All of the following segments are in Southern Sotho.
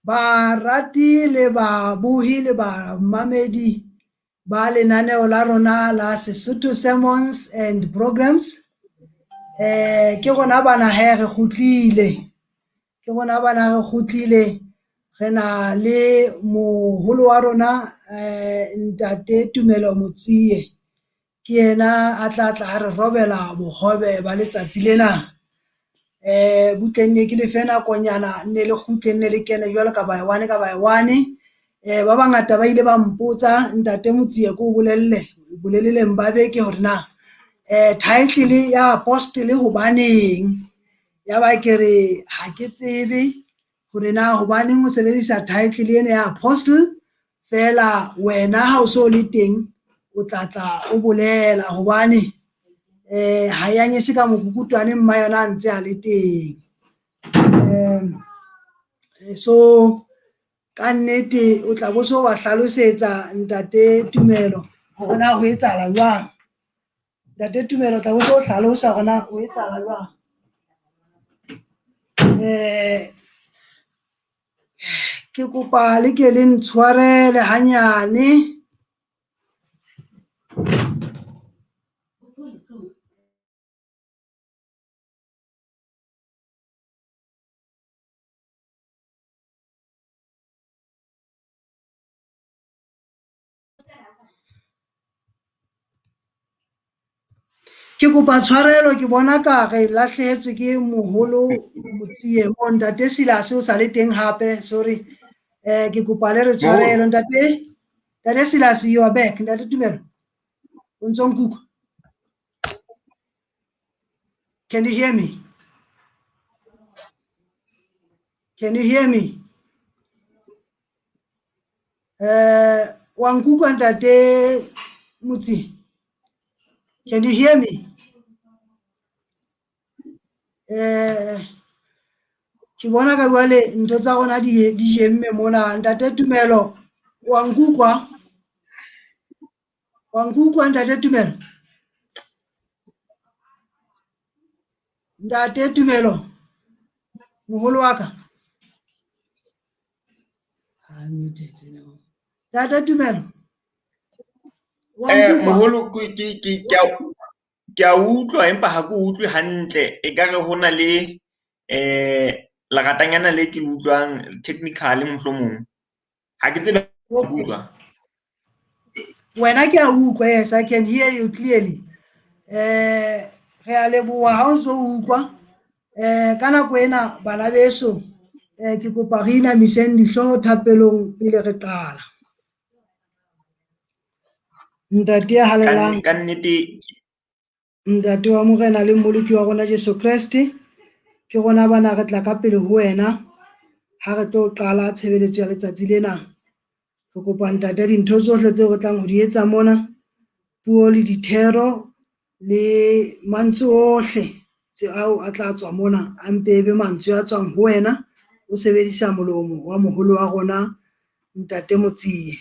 Barati le babohi le bamamedi ba lenaneo la rona la Sesotho Sermons and Programs. Ke rona bana he re kgutlile, ke rona bana re kgutlile re na le moholo wa rona ntate Tumelo Motsie. Ke yena a tla tla re robela bohobe ba letsatsi lena. Butle nne ke lefe nakonyana nne le kgutle nne le kene jwalo ka by one ka by one. Ba bangata ba ile ba mpotsa ntate Motsie ko bolelle boleleleng ba beke hore na title ya apostle hobaneng, ya ba ke re ha ke tsebe hore na hobaneng o sebedisa title ena ya apostle, fela wena ha o so le teng o tla tla o bolela hobane ha ya nyese ka mokukutwane mma yona a ntse a le teng. So ka nnete o tla bo so ba hlalosetsa ntate Tumelo hore na ho etsahala jwang. Ntate Tumelo o tla bo so hlalosa hore na ho etsahala jwang. Ke kopa le ke le ntshwarele hanyane. Ke kopa tshwarelo, ke bona ka re lahlehetswe ke moholo Motsie mo, ntate Silas o sa le teng hape, sorry. Ke kopa le re tshwarelo ntate. Ntate Silas, you are back. Ntate Tumelo, o ntso nkutlwa? Can you hear me? Can you hear me? Wa nkutlwa ntate Motsie? Can you hear me? Ke bona ka jwale ntho tsa rona di jemme mona. Ntate Tumelo, wa nkutlwa? Wa nkutlwa ntate Tumelo? Ntate Tumelo, moholo wa ka. Ntate Tumelo. Moholo ke a utlwa empa ha ke utlwe hantle, ekare ho na le leratanyana le ke le utlwang technically mohlomong. Ha ke tsebe ho utlwa. Wena ke a utlwa, yes, I can hear you clearly. Re a leboha ha o ntso utlwa. Ka nako ena bana beso, ke kopa re inamiseng dihlooho thapelong pele re qala. Ntate ya halalelang, Ka nnete, Ntate wa Morena le Mmoloki wa rona Jesu Kreste, ke rona bana re tla ka pele ho wena ha re tlo qala tshebeletso ya letsatsi lena. Re kopa ntate dintho tsohle tseo re tlang ho di etsa mona, puo le dithero le mantswe ohle tse ao a tla tswa mona, a mpe e be mantswe a tswang ho wena, o sebedisa molomo wa moholo wa rona ntate Motsie.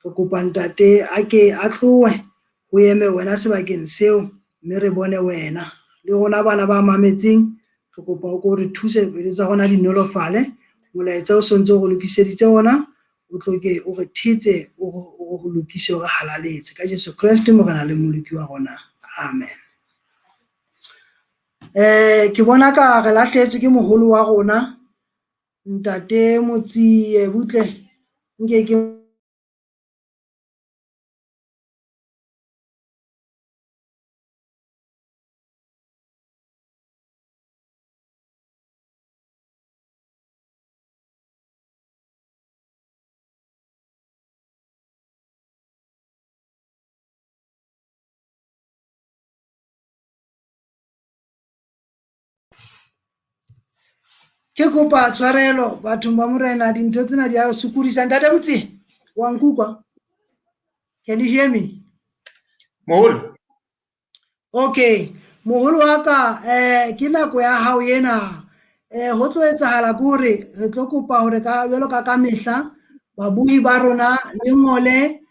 Re kopa ntate a ke a tlohe ho eme wena sebakeng seo, mme re bone wena. Le rona bana ba mametseng, re kopa o ko re thuse pelo tsa rona di nolofale, molaetsa o sontso o re lokiseditse ona, o tlo ke o re thetse, o re lokise, o re halaletse. Ka Jesu Kreste Morena le Mmoloki wa rona. Amen. Ke bona ka re lahlehetswe ke moholo wa rona ntate Motsie, butle nke ke Ke kopa tshwarelo bathong ba Morena, dintho tsena di a sokodisa. Ntate Motsie, wa nkutlwa? Can you hear me? Moholo. Okay, moholo wa ka, ke nako ya hao ena. Ho tlo etsahala ke hore re tlo kopa hore ka jwalo ka ka mehla babuhi ba rona le ngole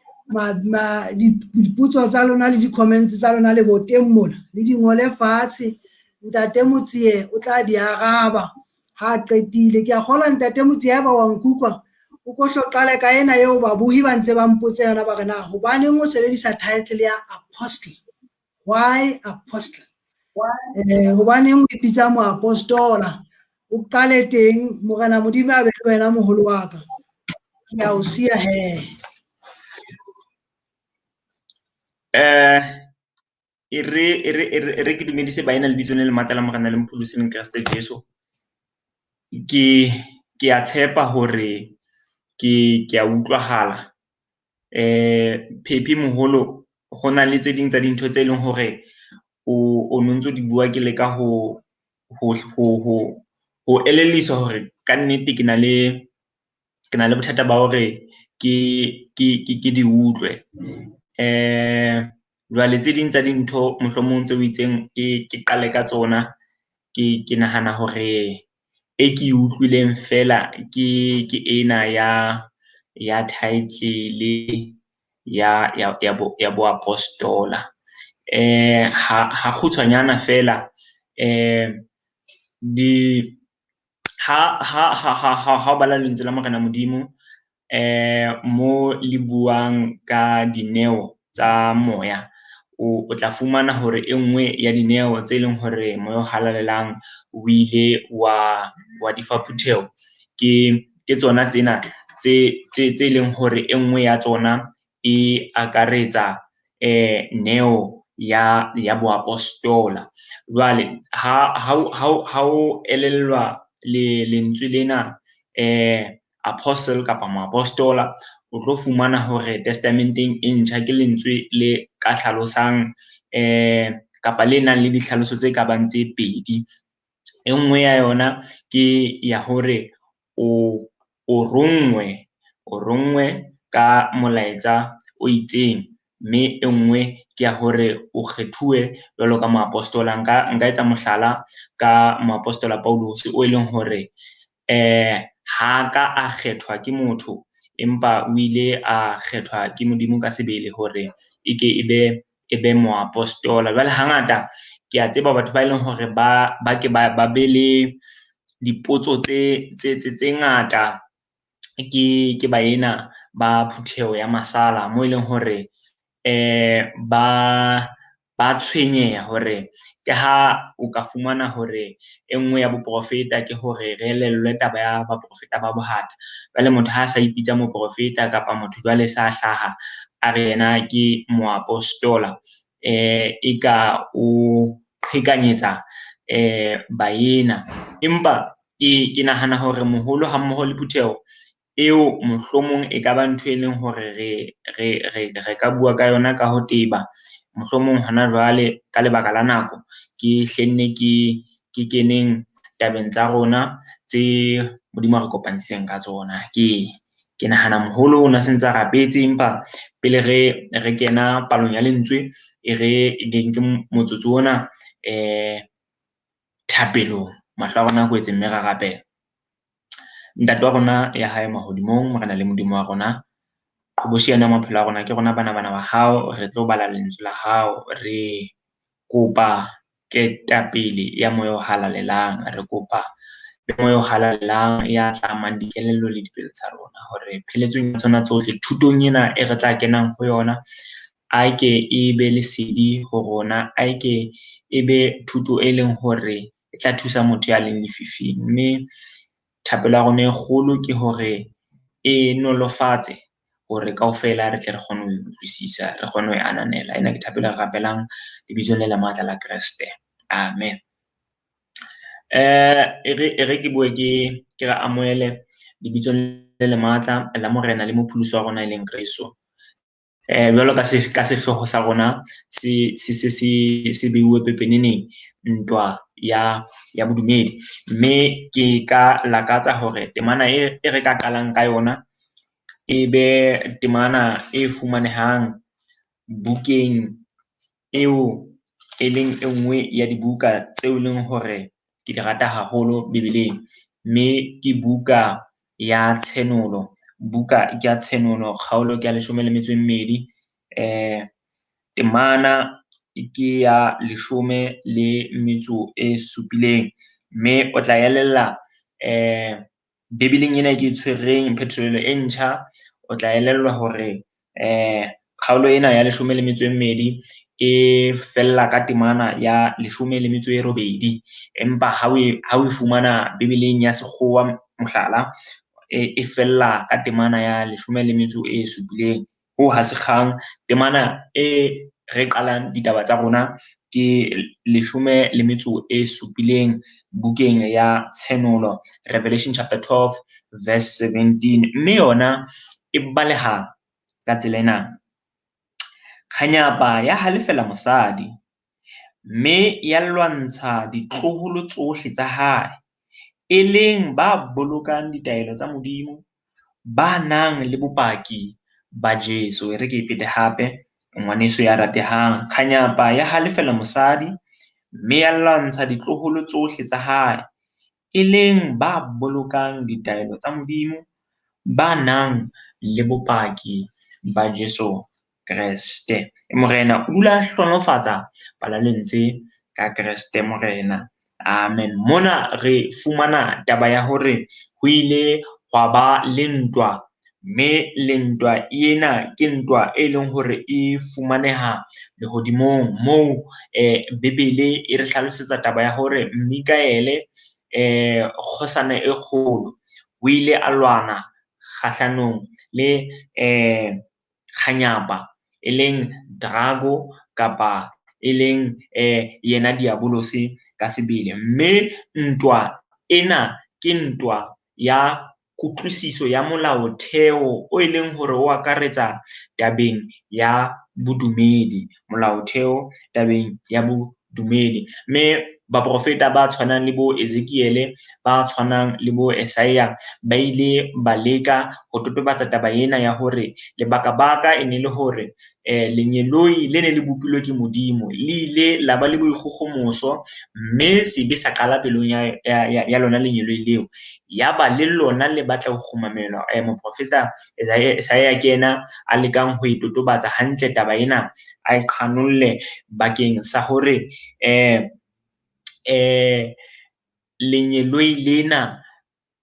dipotso tsa lona le di-comments tsa lona le boteng mona, le di ngole fatshe. Ntate Motsie o tla di araba. Ha qetile, ke a kgolwa ntate Motsi haeba wa nkutlwa, o ko hlo qale ka ena eo babohi ba ntse ba mpotse yona ba re na hobaneng o sebedisa title ya apostle? Why apostle? Hobaneng o ipitsa moapostola? O qale teng, Morena Modimo a be le wena moholo wa ka. Ke a o siya he. E re ke dumedise baena lebitsong le le matla la Morena le Mopholosi leng Kreste Jesu. Ke a tshepa hore ke a utlwahala. Phephi moholo, ho na le tse ding tsa dintho tse leng hore o no ntso di bua, ke leka ho elelliswa hore kannete ke na le bothata ba hore ke di utlwe. Jwale tse ding tsa dintho mohlomong tse o itseng ke qale ka tsona, ke nahana hore e ke utlwileng fela ke ena ya title ya boapostola. Ha kgutshwanyana fela, di ha o bala lentswe la Morena Modimo, mo le buang ka dineo tsa moya, o tla fumana hore e nngwe ya dineo tse leng hore moya o halalelang o ile wa di fa phutheho ke tsona tsena tse leng hore e nngwe ya tsona e akaretsa neo ya boapostola. Jwale ha o elellwa le lentswe lena apostle kapa moapostola, o tlo fumana hore testamenteng e ntjha ke lentswe le ka hlalosang kapa le nang le ditlhaloso tse ka bang tse pedi. E nngwe ya yona ke ya hore o ronngwe ka molaetsa o itseng, mme e nngwe ke ya hore o kgethuwe jwalo ka moapostola. Nka etsa mohlala ka moapostola Paulus, o e leng hore ha ka a kgethwa ke motho, empa o ile a kgethwa ke Modimo ka sebele hore e ke e be moapostola. Jwale hangata ke a tseba batho ba e leng hore ba ke ba be le dipotso tse ngata ke baena ba phutheho ya masala, mo e leng hore ba tshwenyeha hore ke ha o ka fumana hore e nngwe ya boprofeta ke hore re elellwe taba ya baprofeta ba bohata. Jwale motho ha sa ipitsa moprofeta kapa motho jwale sa hlaha a re yena ke moapostola, e ka o qhekanyetsa baena. Empa ke nahana hore moholo hammoho le phutheho eo mohlomong e ka ba ntho e leng hore re ka bua ka yona ka ho teba. Mohlomong hona jwale ka lebaka la nako ke hlenne ke keneng tabeng tsa rona tse Modimo a re kopantshitseng ka tsona. Ke nahana moholo o na se ntse a rapetse, empa pele re kena palong ya lentswe, e re ke motsotso ona thapelong, mahlo a rona a kwetse mme ra rapela. Ntate wa rona ya hae mahodimong, Morena le Modimo wa rona, qhobosheane ya maphelo a rona, ke rona bana ba hao, re tlo bala lentswe la hao, re kopa ketapele ya moya o halalelang, re kopa moya o halalelang ya tlamang dikelello le dipelo tsa rona, hore pheletsong ya tsona tsohle thutong ena e re tla kenang ho yona, a ke e be lesedi ho rona, a ke e be thuto e leng hore e tla thusa motho ya leng lefifing. Mme thapelo ya rona e kgolo ke hore e nolofatse hore kaofela re tle re kgone ho utlwisisa, re kgone ho e ananela. Ena ke thapelo e re rapelang lebitsong le le matla la Kreste. Amen. E re ke bue ke re amohele lebitsong le le matla la Morena le Mopholosi wa rona e leng Jesu. Jwalo ka sehlooho sa rona se beuwe pepeneneng, ntwa ya bodumedi. Mme ke ka lakatsa hore temana e re ka qalang ka yona e be temana e fumanehang bukeng eo e leng e nngwe ya dibuka tseo e leng hore ke di rata haholo Bibeleng, mme ke buka ya Tshenolo. Buka ya Tshenolo, kgaolo ke ya 12, temana ke ya 17, mme o tla elella Bibeleng ena ke tshwereng phetolelo e ntjha, o tla elellwa hore kgaolo ena ya 12 e fella ka temana ya 18. Empa ha o fumana Bibeleng ya sekgowa mohlala, e fella ka temana ya 17. Ho ha se kgang, temana e re qalang ditaba tsa rona ke 17 bukeng ya Tshenolo, Revelation chapter 12 verse 17. Mme yona e baleha ka tsela ena. Kganyapa ya halefela mosadi, mme ya lwantsha ditloholo tsohle tsa hae, e leng ba bolokang ditaelo tsa Modimo, ba nang le bopaki ba Jesu. E re ke e pete hape, ngwaneso ya ratehang. Kganyapa ya halefela mosadi, mme ya lwantsha ditloholo tsohle tsa hae, e leng ba bolokang ditaelo tsa Modimo, ba nang le bopaki ba Jesu Kreste. Morena o dula a hlohonolofatsa bala lentswe ka Kreste Morena. Amen. Mona re fumana taba ya hore ho ile hwa ba le ntwa, mme le ntwa ena ke ntwa e leng hore e fumaneha lehodimong, moo Bibele e re hlalosetsa taba ya hore Mikaele, kgosana e kgolo, o ile a lwana kgahlanong le kganyapa, e leng Drago kapa e leng yena Diabolose ka sebele. Mme ntwa ena ke ntwa ya kutlwisiso ya molaotheo o e leng hore o akaretsa tabeng ya bodumedi, molaotheo tabeng ya bodumedi. Mme baprofeta ba tshwanang le bo Ezekiele, ba tshwanang le bo Esaia, ba ile ba leka ho totobatsa taba ena ya hore lebaka-baka e ne le hore lengeloi le ne le bopilwe ke Modimo, le ile la ba le boikgohomoso, mme sebe sa qala pelong ya lona lengeloi leo. Yaba le lona le batla ho kgumamelwa. Moprofeta Esaia ke yena a lekang ho e totobatsa hantle taba ena, a e qhanolle bakeng sa hore lengeloi lena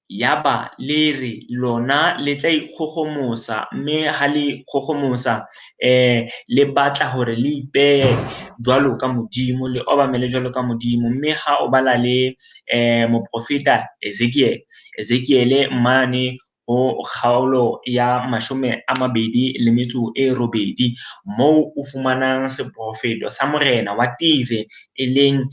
yaba le re lona le tla ikgohomosa, mme ha le ikgohomosa le batla hore le ipehe jwalo ka Modimo, le obamele jwalo ka Modimo. Mme ha o bala le moprofeta Ezekiel, Ezekiele mane ho kgaolo ya 28, moo o fumanang seprofeto sa morena wa Tire, e leng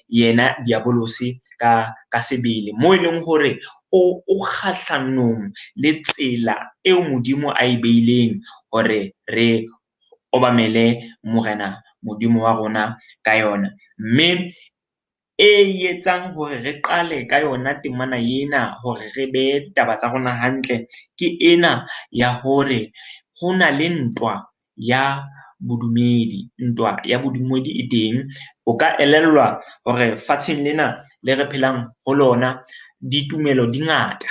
yena Diabolose ka sebele, moo e leng hore o kgahlanong le tsela eo Modimo a e beileng hore re obamele Morena Modimo wa rona ka yona. Mme e etsang hore re qale ka yona temana ena hore re behe taba tsa rona hantle, ke ena ya hore ho na le ntwa ya bodumedi. Ntwa ya bodumedi e teng. O ka elellwa hore fatsheng lena le re phelang ho lona, ditumelo di ngata.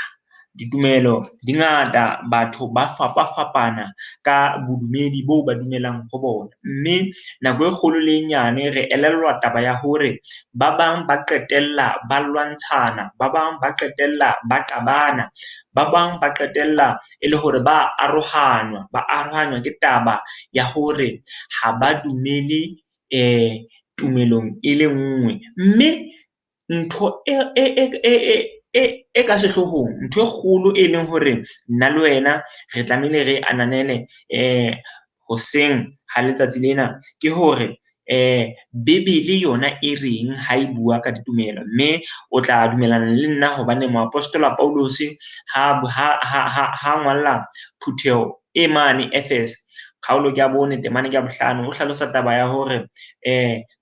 Ditumelo di ngata, batho ba fapafapana ka bodumedi boo ba dumelang ho bona. Mme nako e kgolo le e nyane re elellwa taba ya hore ba bang ba qetella ba lwantshana, ba bang ba qetella ba qabana, ba bang ba qetella e le hore ba arohanwa, ba arohanywa ke taba ya hore ha ba dumele tumelong e le nngwe. Mme ntho e ka sehloohong, ntho e kgolo e leng hore nna le wena re tlamehile re ananele hoseng ha letsatsi lena, ke hore Bibele yona e reng ha e bua ka ditumelo. Mme o tla dumellana le nna hobane moapostola Pauluse ha ngwalla phutheho e mane Efese, kgaolo ke ya 4 temana ke ya 5, o hlalosa taba ya hore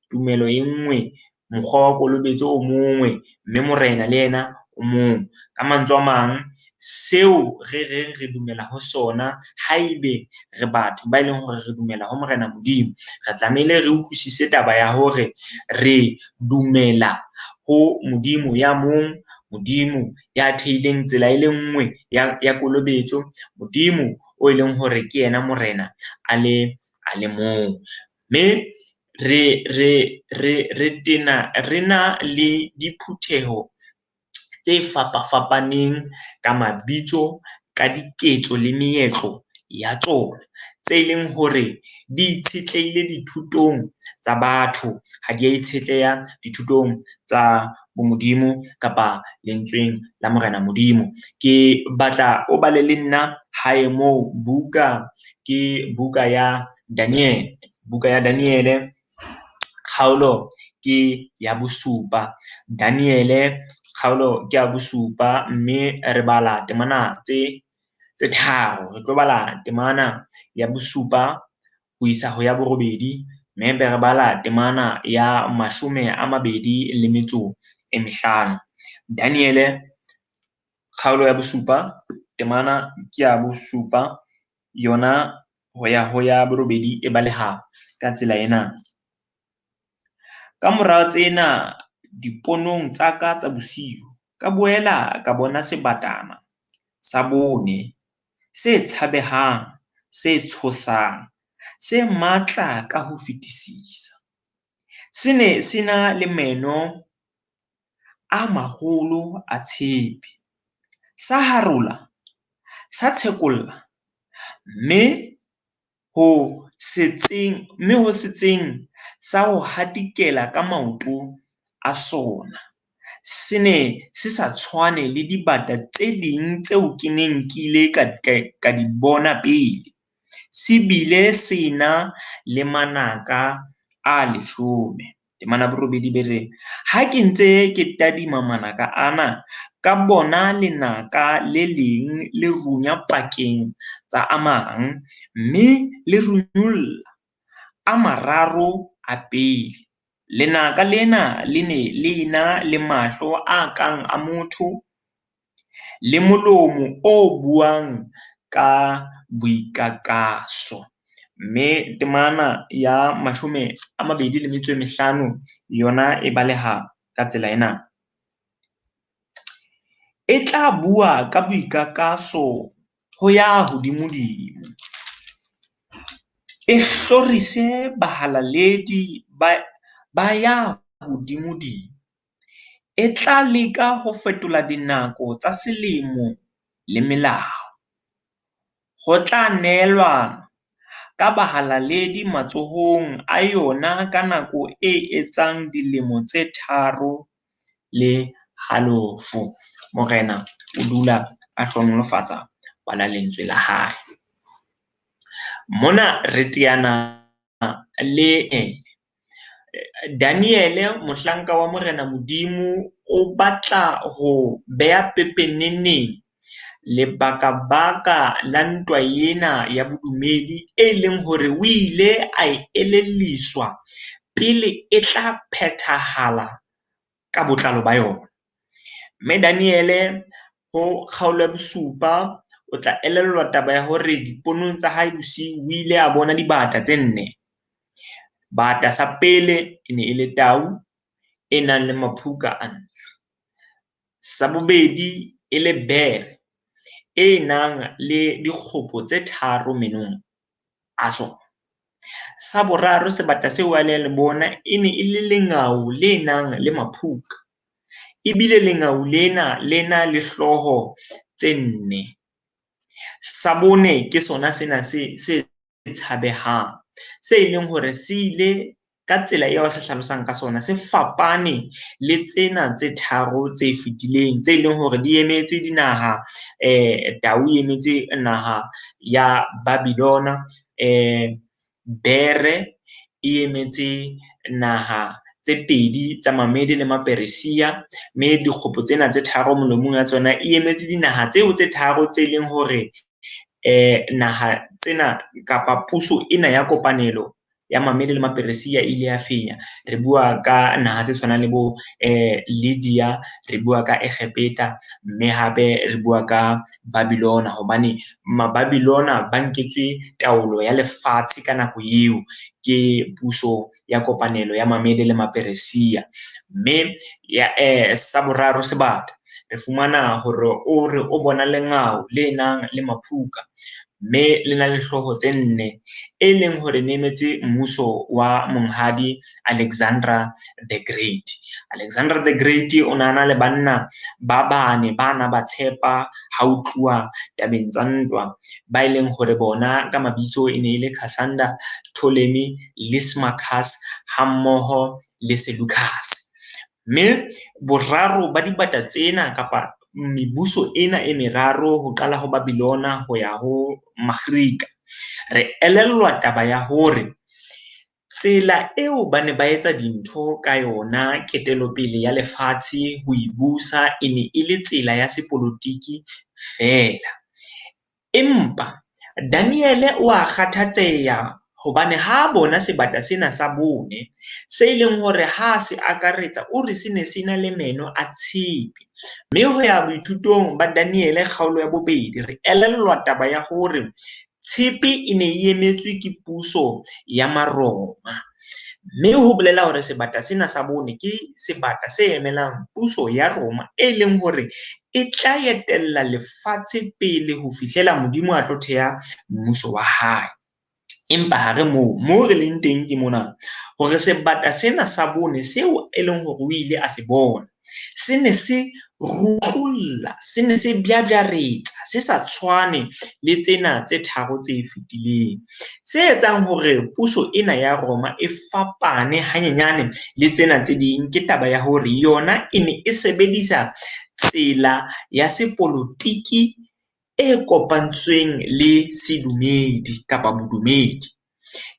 tumelo e nngwe, mokgwa wa kolobetso o mongwe, mme Morena le yena o mong. Ka mantswe a mang, seo re reng re dumela ho sona, haebe re batho ba e leng hore re dumela ho Morena Modimo, re tlamehile re utlwisise taba ya hore re dumela ho Modimo ya mong, Modimo ya theileng tsela e le nngwe ya kolobetso, Modimo o e leng hore ke yena Morena a le mong. Mme re na le diphutheho tse fapafapaneng ka mabitso, ka diketso le meetlo ya tsona, tse leng hore di itshetlehile dithutong tsa batho, ha di a itshetleha dithutong tsa bomodimo kapa lentsweng la Morena Modimo. Ke batla o bale le nna hae moo buka, ke buka ya Daniele. Buka ya Daniele kgaolo ke ya bosupa. Daniele kgaolo ke ya bosupa, mme re bala temana tse tharo. Re tlo bala temana ya bosupa ho isa ho ya borobedi, mme be re bala temana ya 25. Daniele kgaolo ya bosupa, temana ke ya bosupa, yona ho ya ho ya borobedi e baleha ka tsela ena. Ka mora tsena diponong tsa ka tsa bosiu, ka boela ka bona sebatana sa bone se tshabehang, se tshosang, se matla ka ho fetisisa. Se ne se na le meno a maholo a tshepe, sa harola, sa tshekolla, mme ho setseng sa ho hatikela ka maoto a sona. Se ne se sa tshwane le dibata tse ding tseo ke neng ke ile ka di bona pele. Se bile se na le manaka a 10. Temana borobedi be re, ha ke ntse ke tadima manaka ana, ka bona lenaka le leng le runya pakeng tsa a mang, mme le runyulla a mararo a pele. Lenaka lena le ne le ena le mahlo a kang a motho, le molomo o buang ka boikakaso. Mme temana ya 25 yona e baleha ka tsela ena. E tla bua ka boikakaso ho ya hodimodimo, e hlorise bahalaledi ba ya hodimodimo, e tla leka ho fetola dinako tsa selemo le melao. Ho tla neelwa ka bahalaledi matsohong a yona ka nako e etsang dilemo tse 3 le halofo. Morena o dula a hlohonolofatsa bana lentswe la hae. Mona re teana le Daniele, mohlanka wa Morena Modimo, o batla ho beha pepeneneng lebaka-baka la ntwa ena ya bodumedi e leng hore o ile a e elelliswa pele e tla phethahala ka botlalo ba yona. Mme Daniele ho kgaolo ya bosupa o tla elellwa taba ya hore diponong tsa hae bosiu o ile a bona dibata tse nne. Bata sa pele e ne e le tau e nang le maphuka a ntsho. Sa bobedi e le bere e nang le dikgopo tse 3 menong a sona. Sa boraro sebata seo a le bona e ne e le lengau le nang le maphuka. Ebile lengau lena le na le hlooho tse 4. Sa bone ke sona sena se tshabehang, se leng hore se ile ka tsela eo a se hlalosang ka sona, se fapane le tsena tse tharo tse fetileng, tse leng hore di emetse dinaha. Tau e emetse naha ya Babylona, bere e emetse naha tse pedi tsa Mamede le Maperesiya, mme dikgopo tsena tse tharo molomong ya tsona e emetse dinaha tseo tse tharo tse leng hore naha tsena kapa puso ena ya kopanelo ya Mamede le Maperesiya e ile ya fenya. Re bua ka naha tse tshwanang le bo Lydia, re bua ka Egepeta, mme hape re bua ka Babylona, hobane Mababylona ba nketse taolo ya lefatshe ka nako eo ke puso ya kopanelo ya Mamede le Maperesiya. Mme ya sa boraro sebata re fumana hore o re o bona lengau le nang le maphuka, Mme le na le hlooho tse nne, e leng hore ne emetse mmuso wa monghadi Alexandra the Great. Alexandra the Great o ne a na le banna ba bane ba na ba tshepa ha ho tluwa tabeng tsa ntwa, ba e leng hore bona ka mabitso e ne e le Cassander, Ptolemy, Lysimachus hammoho le Seleucus. Mme boraro ba dibata tsena kapa mebuso ena e meraro ho qala ho Babylona ho ya ho Magrika, re elellwa taba ya hore tsela eo ba ne ba etsa dintho ka yona ketelopele ya lefatshe ho e busa e ne e le tsela ya sepolotiki feela. Empa Daniele o a kgathatseha hobane ha bona sebata sena sa bone se e leng hore ha se akaretsa o re se ne se na le meno a tshepe. Mme ho ya boithutong ba Daniele kgaolo ya bobedi re elellwa taba ya hore tshepe e ne e emetswe ke puso ya Maroma. Mme ho bolela hore sebata sena sa bone ke sebata se emelang puso ya Roma, e leng hore e tla etella lefatshe pele ho fihlela Modimo a tlo theha mmuso wa hae. Empa hare moo, moo re leng teng ke mona hore sebata sena sa bone seo e leng hore o ile a se bona, se ne se rutlulla, se ne se bjabjaretsa, se sa tshwane le tsena tse tharo tse fetileng. Se etsang hore puso ena ya Roma e fapane hanyenyane le tsena tse ding ke taba ya hore yona e ne e sebedisa tsela ya sepolotiki e kopantsweng le sedumedi kapa bodumedi.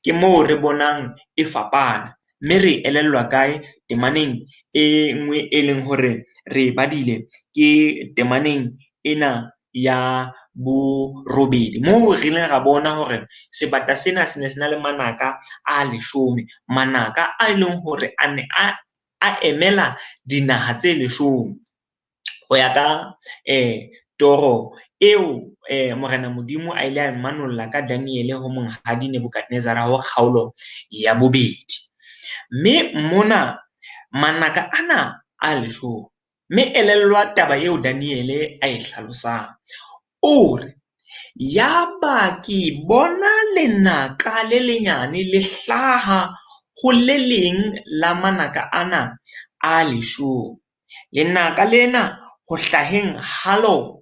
Ke moo re bonang e fapana, mme re elellwa kae temaneng e nngwe e leng hore re e badile ke temaneng ena ya borobedi moo re ileng ra bona hore sebata sena se ne se na le manaka a leshome, manaka a e leng hore a ne a emela dinaha tse leshome ho ya ka toro eo Morena Modimo a ile a manolla ka Daniele ho monghadi Nebukadnezara ho kgaolo ya bobedi. Mme mona manaka ana a leshome, mme elellwa taba eo Daniele a e hlalosang. O re, yaba ke bona lenaka le lenyane le hlaha ho le leng la manaka ana a leshome. Lenaka lena ho hlaheng ha lona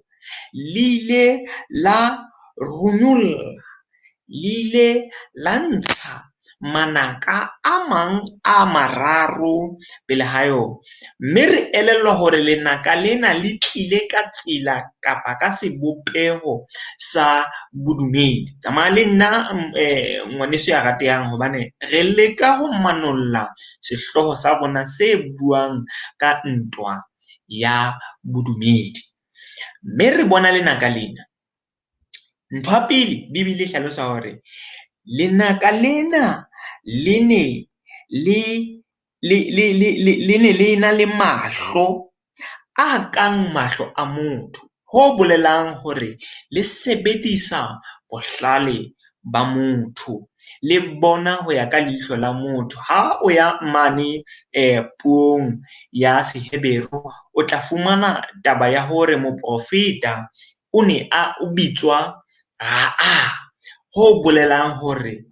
le ile la runyulla, le ile la ntsha manaka a mang a mararo pele ha yona. Mme re elellwa hore lenaka lena le tlile ka tsela kapa ka sebopeho sa bodumedi. Tsamaya le nna ngwaneso ya ratehang hobane re leka ho manolla sehlooho sa rona se buang ka ntwa ya bodumedi. Mme re bona lenaka lena. Ntho ya pele Bibele e hlalosa hore lenaka lena le ne le le na le mahlo a kang mahlo a motho, ho bolelang hore le sebedisa bohlale ba motho, le bona ho ya ka leihlo la motho. Ha o ya mane puong ya Seheberu, o tla fumana taba ya hore moprofeta o ne a o bitswa Ra'a, ho bolelang hore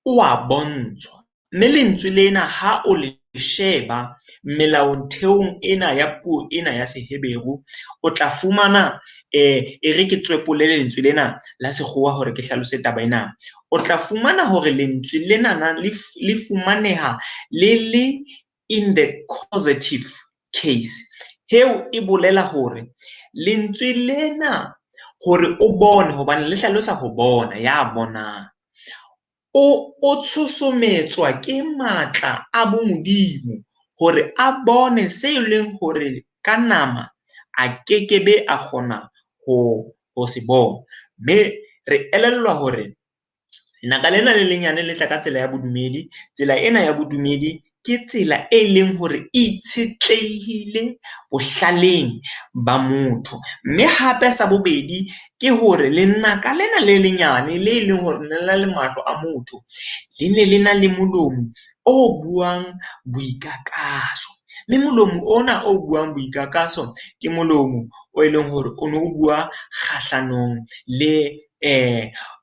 o a bontshwa. Mme lentswe lena ha o le sheba melaotheong ena ya puo ena ya Seheberu, o tla fumana e re ke tswepole lentswe lena la sekgowa hore ke hlalose taba ena. O tla fumana hore lentswe lenana le fumaneha le le in the causative case. Heo e bolela hore lentswe lena hore o bone hobane le hlalosa ho bona, ya bonang. O tshosometswa ke matla a bomodimo hore a bone se leng hore ka nama a kekebe a kgona ho se bona. Mme re elellwa hore lenaka lena le lenyane le tla ka tsela ya bodumedi. Tsela ena ya bodumedi ke tsela e leng hore e itshetlehile bohlaleng ba motho. Mme hape sa bobedi ke hore lenaka lena le lenyane le leng hore le na le mahlo a motho, le ne le na le molomo o buang boikakaso. Mme molomo ona o buang boikakaso ke molomo o e leng hore o no bua kgahlanong le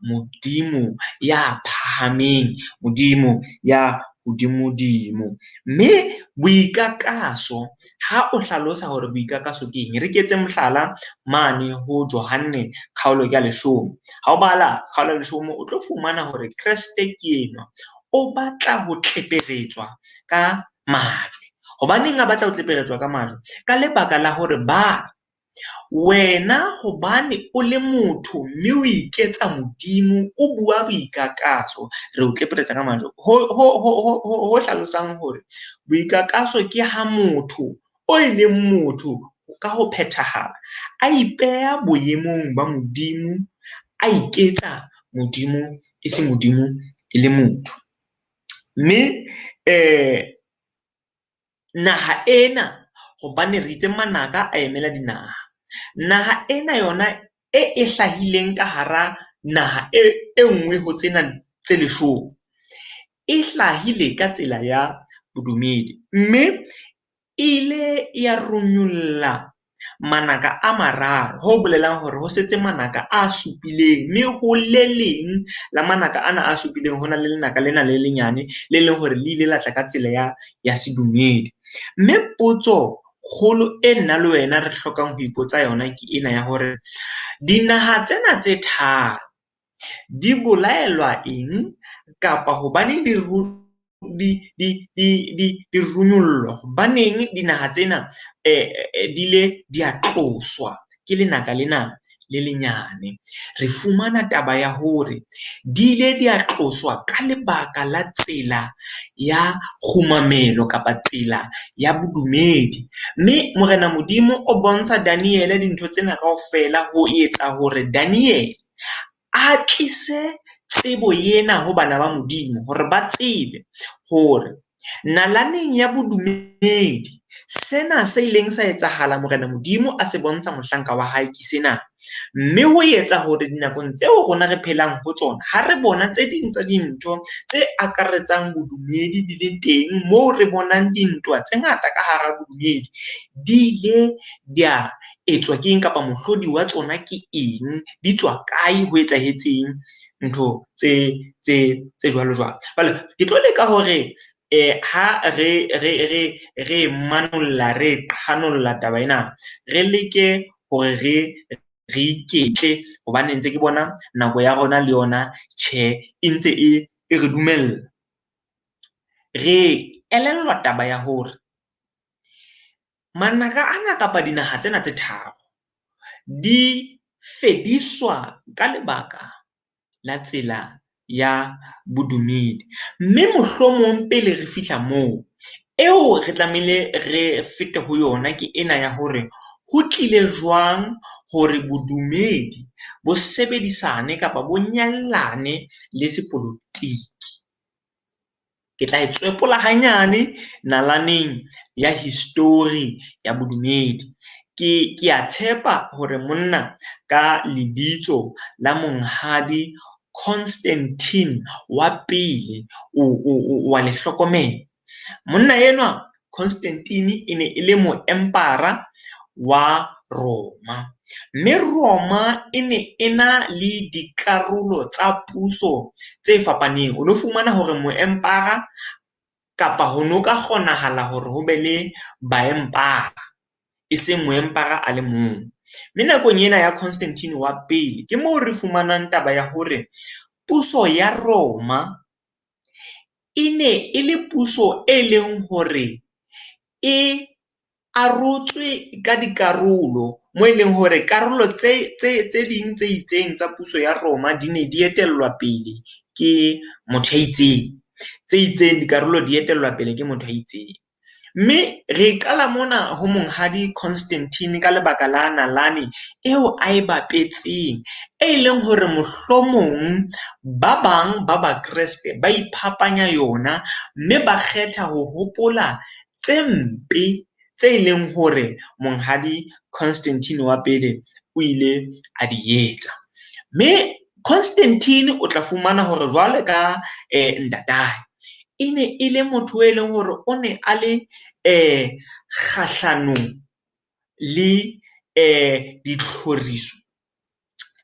Modimo ya phahameng, Modimo ya hodimodimo. Mme boikakaso ha o hlalosa hore boikakaso ke eng, re ke etse mohlala mane ho Johanne kgaolo ya 10. Ha o bala kgaolo ya 10 o tlo fumana hore Kreste ke enwa o batla ho tleperetswa ka majwe. Hobaneng a batla ho tleperetswa ka majwe? Ka lebaka la hore ba wena hobane o le motho mme o iketsa Modimo, o bua boikakaso, re o tleperetsa ka majwe. Ho hlalosang hore boikakaso ke ha motho o e leng motho ka ho phethahala a ipeha boemong ba Modimo, a iketsa Modimo e se Modimo e le motho. Mme naha ena hobane re itse manaka a emela dinaha, naha ena yona e hlahileng ka hara naha e nngwe ho tsena tse 10 e hlahile ka tsela ya bodumedi, mme e ile ya runyulla manaka a mararo, ho bolelang hore ho setse manaka a supileng, mme ho le leng la manaka ana a supileng ho na le lenaka lena le lenyane le leng hore le ile la tla ka tsela ya sedumedi. Mme potso kgolo e nna le wena re hlokang ho ipotsa yona ke ena ya hore dinaha tsena tse tharo di bolaelwa eng kapa hobaneng di runyullwa, hobaneng dinaha tsena di ile di a tloswa ke lenaka lena le lenyane. Re fumana taba ya hore di ile di a tloswa ka lebaka la tsela ya kgumamelo kapa tsela ya bodumedi. Mme Morena Modimo o bontsha Daniele dintho tsena kaofela ho etsa hore Daniele a tlise tsebo ena ho bana ba Modimo hore ba tsebe hore nalaneng ya bodumedi sena se ileng sa etsahala Morena Modimo a se bontsha mohlanka wa hae ke sena. Mme ho etsa hore dinakong tseo rona re phelang ho tsona, ha re bona tse ding tsa dintho tse akaretsang bodumedi di le teng, moo re bonang dintwa tse ngata ka hara bodumedi, di ile di a etswa ke eng kapa mohlodi wa tsona ke eng, di tswa kae, ho etsahetseng ntho tse jwalo jwalo. Jwale ke tlo leka hore ha re manolla re qhanolla taba ena, re leke hore re iketle hobane ntse ke bona nako ya rona le yona tjhe e ntse e re dumella. Re elellwa taba ya hore manaka ana kapa dinaha tsena tse tharo di fediswa ka lebaka la tsela ya bodumedi. Mme mohlomong pele re fihla moo, eo re tlamehile re fete ho yona ke ena ya hore ho tlile jwang hore bodumedi bo sebedisane kapa bo nyallane le sepolotiki. Ke tla e tswepola hanyane nalaneng ya history ya bodumedi. Ke a tshepa hore monna ka lebitso la Monghadi Constantine wa pele o wa le hlokomela. Monna enwa Constantine e ne e le moempara wa Roma, mme Roma e ne e na le dikarolo tsa puso tse fapaneng. O no fumana hore moempara kapa ho no ka kgonahala hore ho be le baempara, e seng moempara a le mong. Mme nakong ena ya Constantine wa pele ke moo re fumanang taba ya hore puso ya Roma e ne e le puso e leng hore e arotswe ka dikarolo, mo e leng hore karolo tse ding tse itseng tsa puso ya Roma di ne di etellwa pele ke motho ya itseng, tse itseng dikarolo di etellwa pele ke motho ya itseng. Mme re qala mona ho Monghadi Constantine ka lebaka la nalane eo a e bapetseng, e leng hore mohlomong ba bang ba Bakreste ba iphapanya yona mme ba kgetha ho hopola tse mpe tse leng hore Monghadi Constantine wa pele o ile a di etsa. Mme Constantine o tla fumana hore jwale ka ntatae e ne e le motho e leng hore o ne a le kgahlanong le ditlhoriso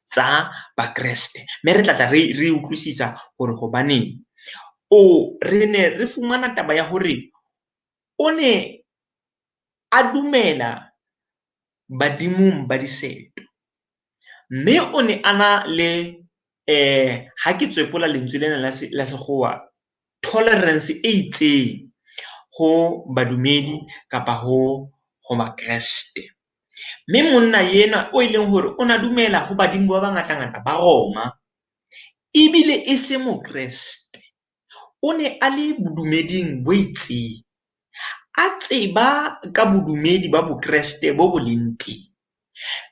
tsa Bakreste. Mme re tla tla re utlwisisa hore hobaneng. O re ne re fumana taba ya hore o ne a dumela badimong ba diseto. Mme o ne a na le ha ke tswepola lentswe lena la sekgowa, tolerance e itseng ho badumedi kapa ho Bakreste. Mme monna enwa o e leng hore o na dumela ho badimo ba bangatangata ba Roma, ebile e se Mokreste. O ne a le bodumeding bo itseng, a tseba ka bodumedi ba Bokreste bo bo leng teng.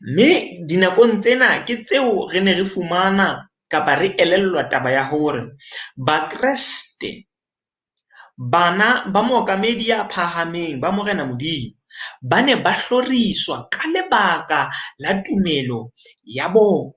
Mme dinakong tsena ke tseo re ne re fumana kapa re elellwa taba ya hore Bakreste bana ba mookamedi ya phahameng ba Morena Modimo ba ne ba hloriswa ka lebaka la tumelo ya bona.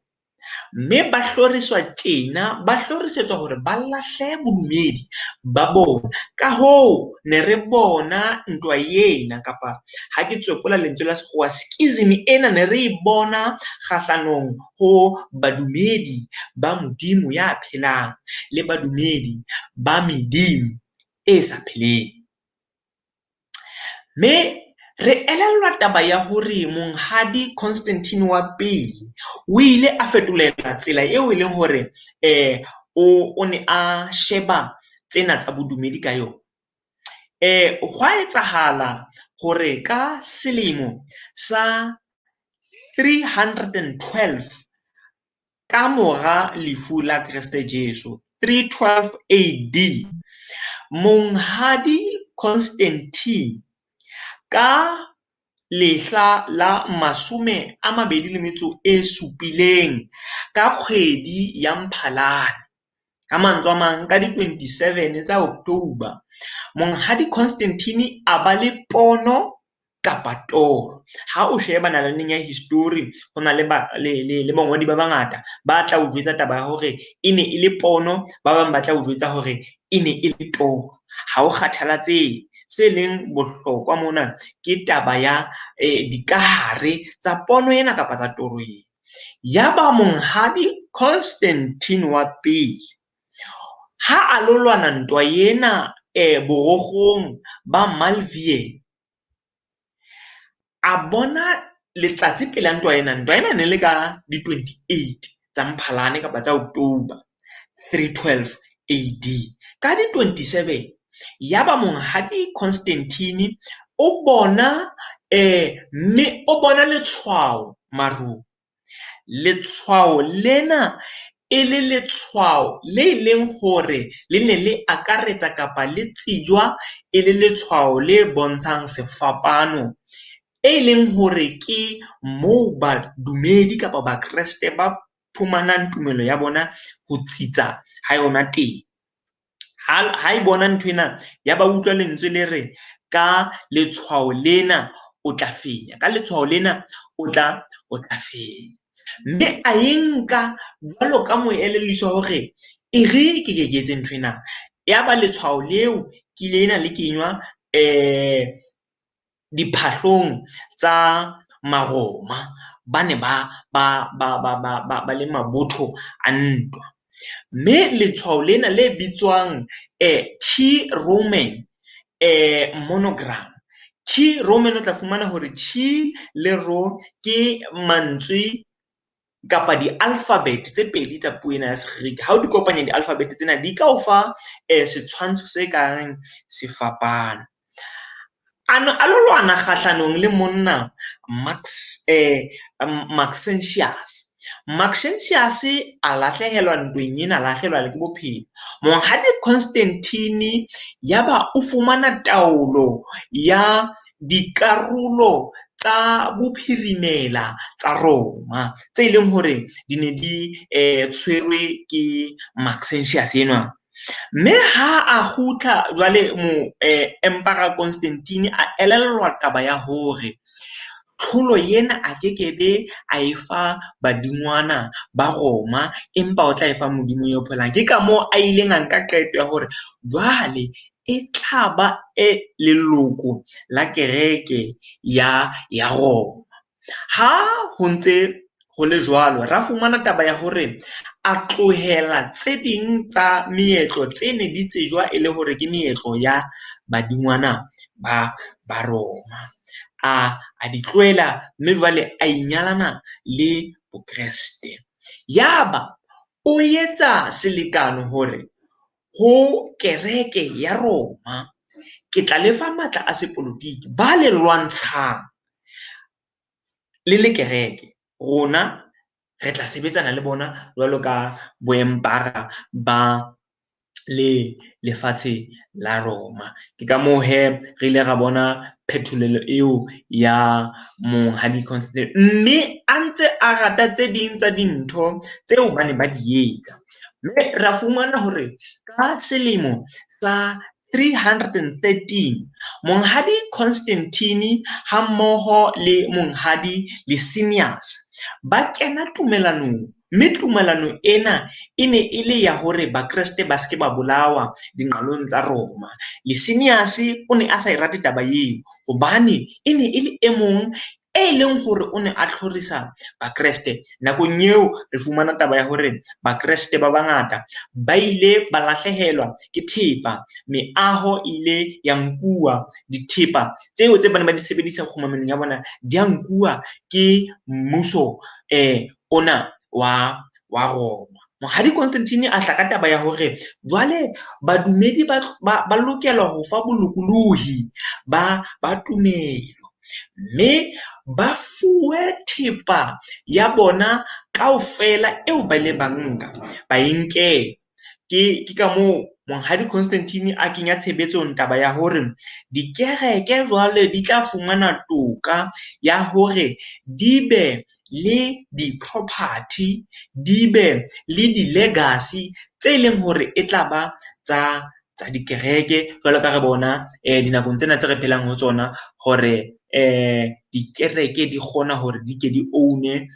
Mme ba hloriswa tjena, ba hlorisetswa hore ba lahle bodumedi ba bona. Ka hoo, ne re bona ntwa ena kapa ha ke tswepola lentswe la sekgowa schism ena ne re e bona kgahlanong ho badumedi ba Modimo ya phelang le badumedi ba medimo e sa pheleng. Mme re elellwa taba ya hore monghadi Constantine wa pele o ile a fetolela tsela eo e leng hore o ne a sheba tsena tsa bodumedi ka yona. Hwa etsahala hore ka selemo sa 312 ka mora lefu la Kreste Jesu, 312 AD, monghadi Constantine ka lehla la 27 ka kgwedi ya Mphalane, ka mantswe a mang ka di 27 tsa October, monghadi Constantine a ba le pono kapa toro. Ha o sheba nalaneng ya history, ho na le bangodi ba bangata ba tla o jwetsa taba ya hore e ne e le pono, ba bang ba tla o jwetsa hore e ne e le toro. Ha o kgathalatsehe, se leng bohlokwa mona ke taba ya dikahare tsa pono ena kapa tsa toro ena. Yaba monghadi Constantine wa pele ha a lo lwana ntwa ena borokgong ba Malvian, a bona letsatsi pele ntwa ena ne le ka di 28 tsa Mphalane kapa tsa October 312 AD. Ka di 27 yaba monghadi Constantine o bona mme o bona letshwao marung. Letshwao lena e le letshwao le leng hore le ne le akaretsa kapa le tsejwa e le letshwao le bontshang sefapano, e leng hore ke moo badumedi kapa Bakreste ba phumanang tumelo ya bona ho tsitsa ha yona teng. Ha e bona nthwena ya ba utlwa lentswe le re ka letshwao lena o tla fenya, ka letshwao lena o tla fenya. Mme a e nka jwalo ka moelelliswa hore e re ke ke etse nthwena. Yaba letshwao leo ke lena le kenywa diphahlong tsa Maroma ba ne ba le mabotho a ntwa. Mme letshwao lena le bitswang Chi Roman monogram. Chi Roman o tla fumana hore Chi le Ro ke mantswe kapa di-alphabet tse pedi tsa puo ena ya Segerike. Ha o di kopanya di-alphabet tsena di ka o fa setshwantsho se kang sefapano. A no a lo lwana kgahlanong le monna Maxentius. Maxentius a lahlehelwa ntweng ena, a lahlehelwa ke bophelo. Monghadi Constantine yaba o fumana taolo ya dikarolo tsa bophirimela tsa Roma tse leng hore di ne di tshwerwe ke Maxentius enwa. Mme ha a kgutla jwale mo Emperor Constantine a elellwa taba ya hore tlholo ena a kekebe a e fa badingwana ba Roma, empa o tla e fa Modimo yo phelang. Ke ka moo a ileng a nka qeto ya hore jwale e tla ba e leloko la kereke ya Roma. Ha ho ntse ho le jwalo, ra fumana taba ya hore a tlohela tse ding tsa meetlo tse ne di tsejwa e le hore ke meetlo ya badingwana ba Baroma. A di tlohela mme jwale a inyalana le Bokreste. Yaba o etsa selekane hore ho kereke ya Roma ke tla lefa matla a sepolotiki ba le lwantshang le le kereke. Rona re tla sebetsana le bona jwalo ka boempara ba le lefatshe la Roma. Ke ka moo hee re ile ra bona phetholelo eo ya Monghadi Constantine, mme a ntse a rata tse ding tsa dintho tseo ba ne ba di etsa. Mme ra fumana hore ka selemo sa 313 Monghadi Constantine hammoho le Monghadi Licinius ba kena tumellanong, mme tumellano ena e ne e le ya hore Bakreste ba se ke ba bolawa dinqalong tsa Roma. Licinius o ne a sa e rate taba eo hobane e ne e le e mong e leng hore o ne a tlhorisa Bakreste. Nakong eo re fumana taba ya hore Bakreste ba bangata ba ile ba lahlehelwa ke thepa, meaho e ile ya nkuwa, dithepa tseo tse ba neng ba di sebedisa kgumamelong ya bona di a nkuwa ke mmuso ona wa Roma. Monghadi Constantine a tla ka taba ya hore jwale badumedi ba lokela ho fa bolokolohi ba tumelo, mme ba fuwe thepa ya bona kaofela eo ba ile ba nka ba e nkelwa. Ke ka moo Monghadi Constantine a kenya tshebetsong taba ya hore dikereke jwale di tla fumana toka ya hore di be le di-property, di be le di-legacy tse leng hore e tla ba tsa dikereke jwalo ka re bona dinakong tsena tse re phelang ho tsona hore dikereke di kgona hore di ke di own-e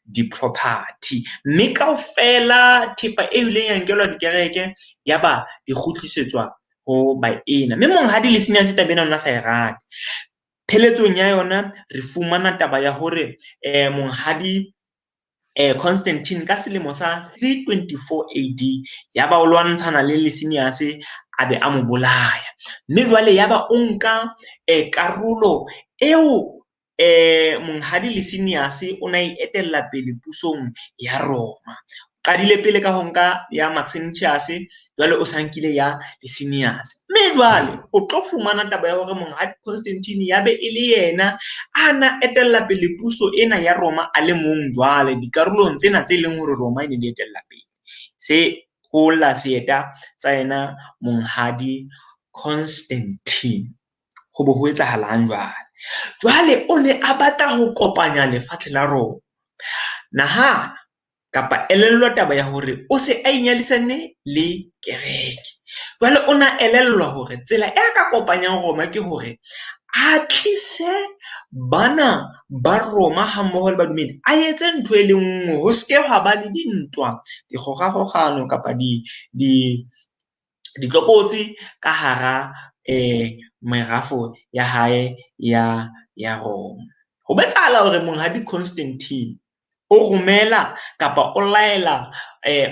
di-property. Mme kaofela thepa e ileng ya nkelwa dikereke yaba di kgutlisetswa ho baena. Mme Monghadi Licinius taba ena o ne a sa e rate. Pheletsong ya yona re fumana taba ya hore Monghadi Constantine ka selemo sa 324 AD yaba o lwantshana le Licinius a be a mo bolaya. Mme jwale yaba o nka karolo eo Monghadi Licinius o na e etella pele pusong ya Roma. Qadile pele ka ho nka ya Maxentius, jwale o sa nkile ya Licinius. Mme jwale o tlo fumana taba ya hore Monghadi Constantine ya be e le yena a na etella pele puso ena ya Roma a le mong jwale dikarolong tsena tse leng hore Roma e ne di etella pele. Se hola seeta sa yena Monghadi Constantine. Ho bo ho etsahalang jwale? Jwale o ne a batla ho kopanya lefatshe la Roma. Nahana kapa elellwa taba ya hore o se a inyadisane le kereke. Jwale o na elellwa hore tsela e a ka kopanyang Roma ke hore a tlise bana ba Roma hammoho le badumedi, a etse ntho e le nngwe, ho se ke hwa ba le dintwa, dikgogakgogano kapa ditlokotsi ka hara merafo ya hae ya Roma. Ho etsahala hore Monghadi Constantine o romela kapa o laela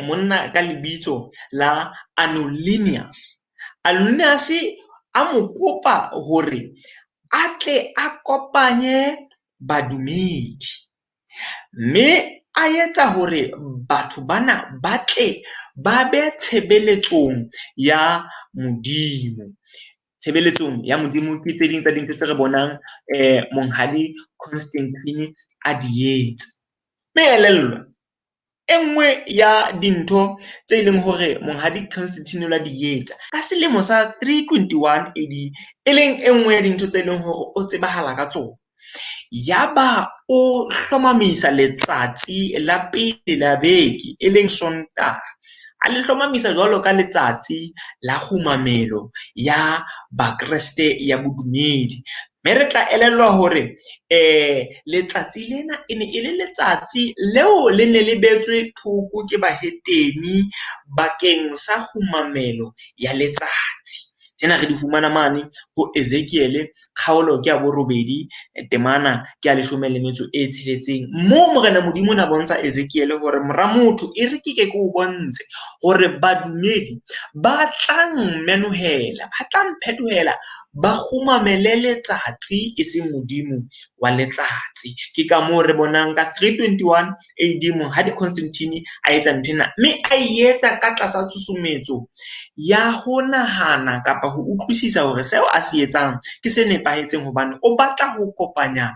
monna ka lebitso la Anulinius. Anulinius a mo kopa hore a tle a kopanye badumedi, mme a etsa hore batho bana ba tle ba be tshebeletsong ya Modimo. Tshebeletsong ya Modimo ke tse ding tsa dintho tse re bonang Monghadi Constantine a di etsa. Mme elellwa, e nngwe ya dintho tse leng hore Monghadi Constantine o la di etsa ka selemo sa 321 AD, e leng e nngwe ya dintho tse leng hore o tsebahala ka tsona. Yaba o hlomamisa letsatsi la pele la beke e leng Sontaha, a le hlomamisa jwalo ka letsatsi la kgumamelo ya Bakreste ya bodumedi. Mme re tla elellwa hore letsatsi lena e ne e le letsatsi leo le ne le beetswe thoko ke bahetene bakeng sa kgumamelo ya letsatsi. Tsena re di fumana mane ho Ezekiele kgaolo ke ya 8, temana ke ya 16. Moo Morena Modimo o ne a bontsha Ezekiele hore mora motho e re ke ke o bontshe hore badumedi ba tla mmenohela, ba tla mphetohela, ba kgumamele letsatsi e seng Modimo wa letsatsi. Ke ka moo re bonang ka 321 AD Monghadi Constantine a etsa nthwena, mme a e etsa ka tlasa tshusumetso ya ho nahana kapa ho utlwisisa hore seo a se etsang ke se nepahetseng hobane o batla ho kopanya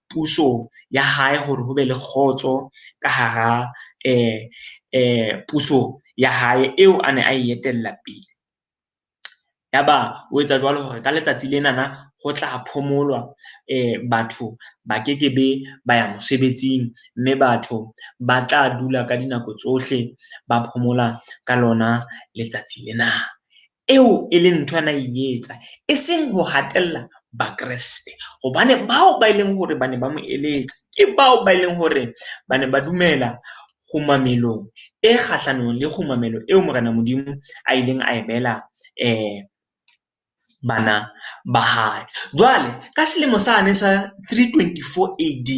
puso ya hae hore ho be le kgotso ka hara puso ya hae eo a ne a e etella pele. Yaba o etsa jwalo hore ka letsatsi lenana ho tla phomolwa, batho ba kekebe ba ya mosebetsing, mme batho ba tla dula ka dinako tsohle ba phomola ka lona letsatsi lena. Eo e leng ntho ana e etsa, e seng ho hatella Bakreste, hobane bao ba e leng hore ba ne ba mo eletsa ke bao ba e leng hore ba ne ba dumela kgumamelong e kgahlanong le kgumamelo eo Morena Modimo a ileng a e beela bana ba hae. Jwale ka selemo sane sa 324 AD,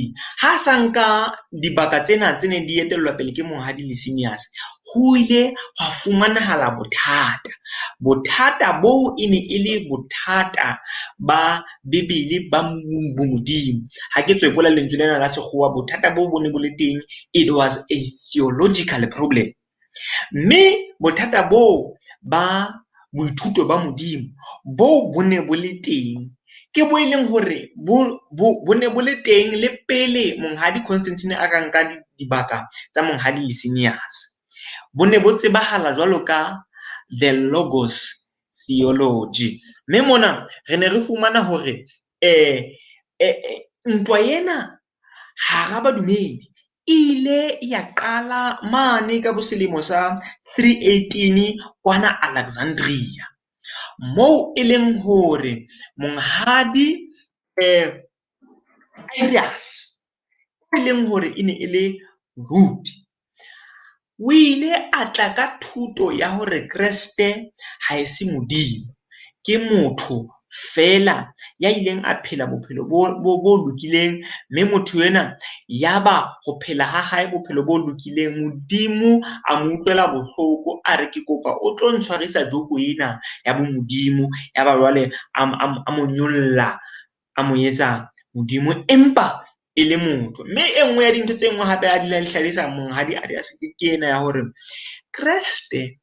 ha sa nka dibaka tsena tse neng di etellwa pele ke Monghadi Licinius, ho ile hwa fumanahala bothata. Bothata boo e ne e le bothata ba Bibele ba bomodimo. Ha ke tswepola lentswe lena la sekgowa, bothata boo bo ne bo le teng, it was a theological problem. Mme bothata boo ba boithuto ba Modimo boo bo ne bo le teng, ke bo e leng hore bo ne bo le teng le pele Monghadi Constantine a ka nka dibaka tsa Monghadi Licinius. Bo ne bo tsebahala jwalo ka the Logos theology. Mme mona re ne re fumana hore ntwa ena hara badumedi e ile ya qala mane ka bo selemo sa 318 kwana Alexandria, moo e leng hore Monghadi Arius e leng hore e ne e le moruti, o ile a tla ka thuto ya hore Kreste ha e se Modimo, ke motho feela ya ileng a phela bophelo bo lokileng, mme motho ena yaba ho phela ha hae bophelo bo lokileng, Modimo a mo utlwela bohloko, a re ke kopa o tlo ntshwarisa joko ena ya bomodimo. Yaba jwale a mo nyolla, a mo etsa Modimo empa e le motho. Mme e nngwe ya dintho tse nngwe hape a di hlalosa Monghadi Arius ke ena ya hore Kreste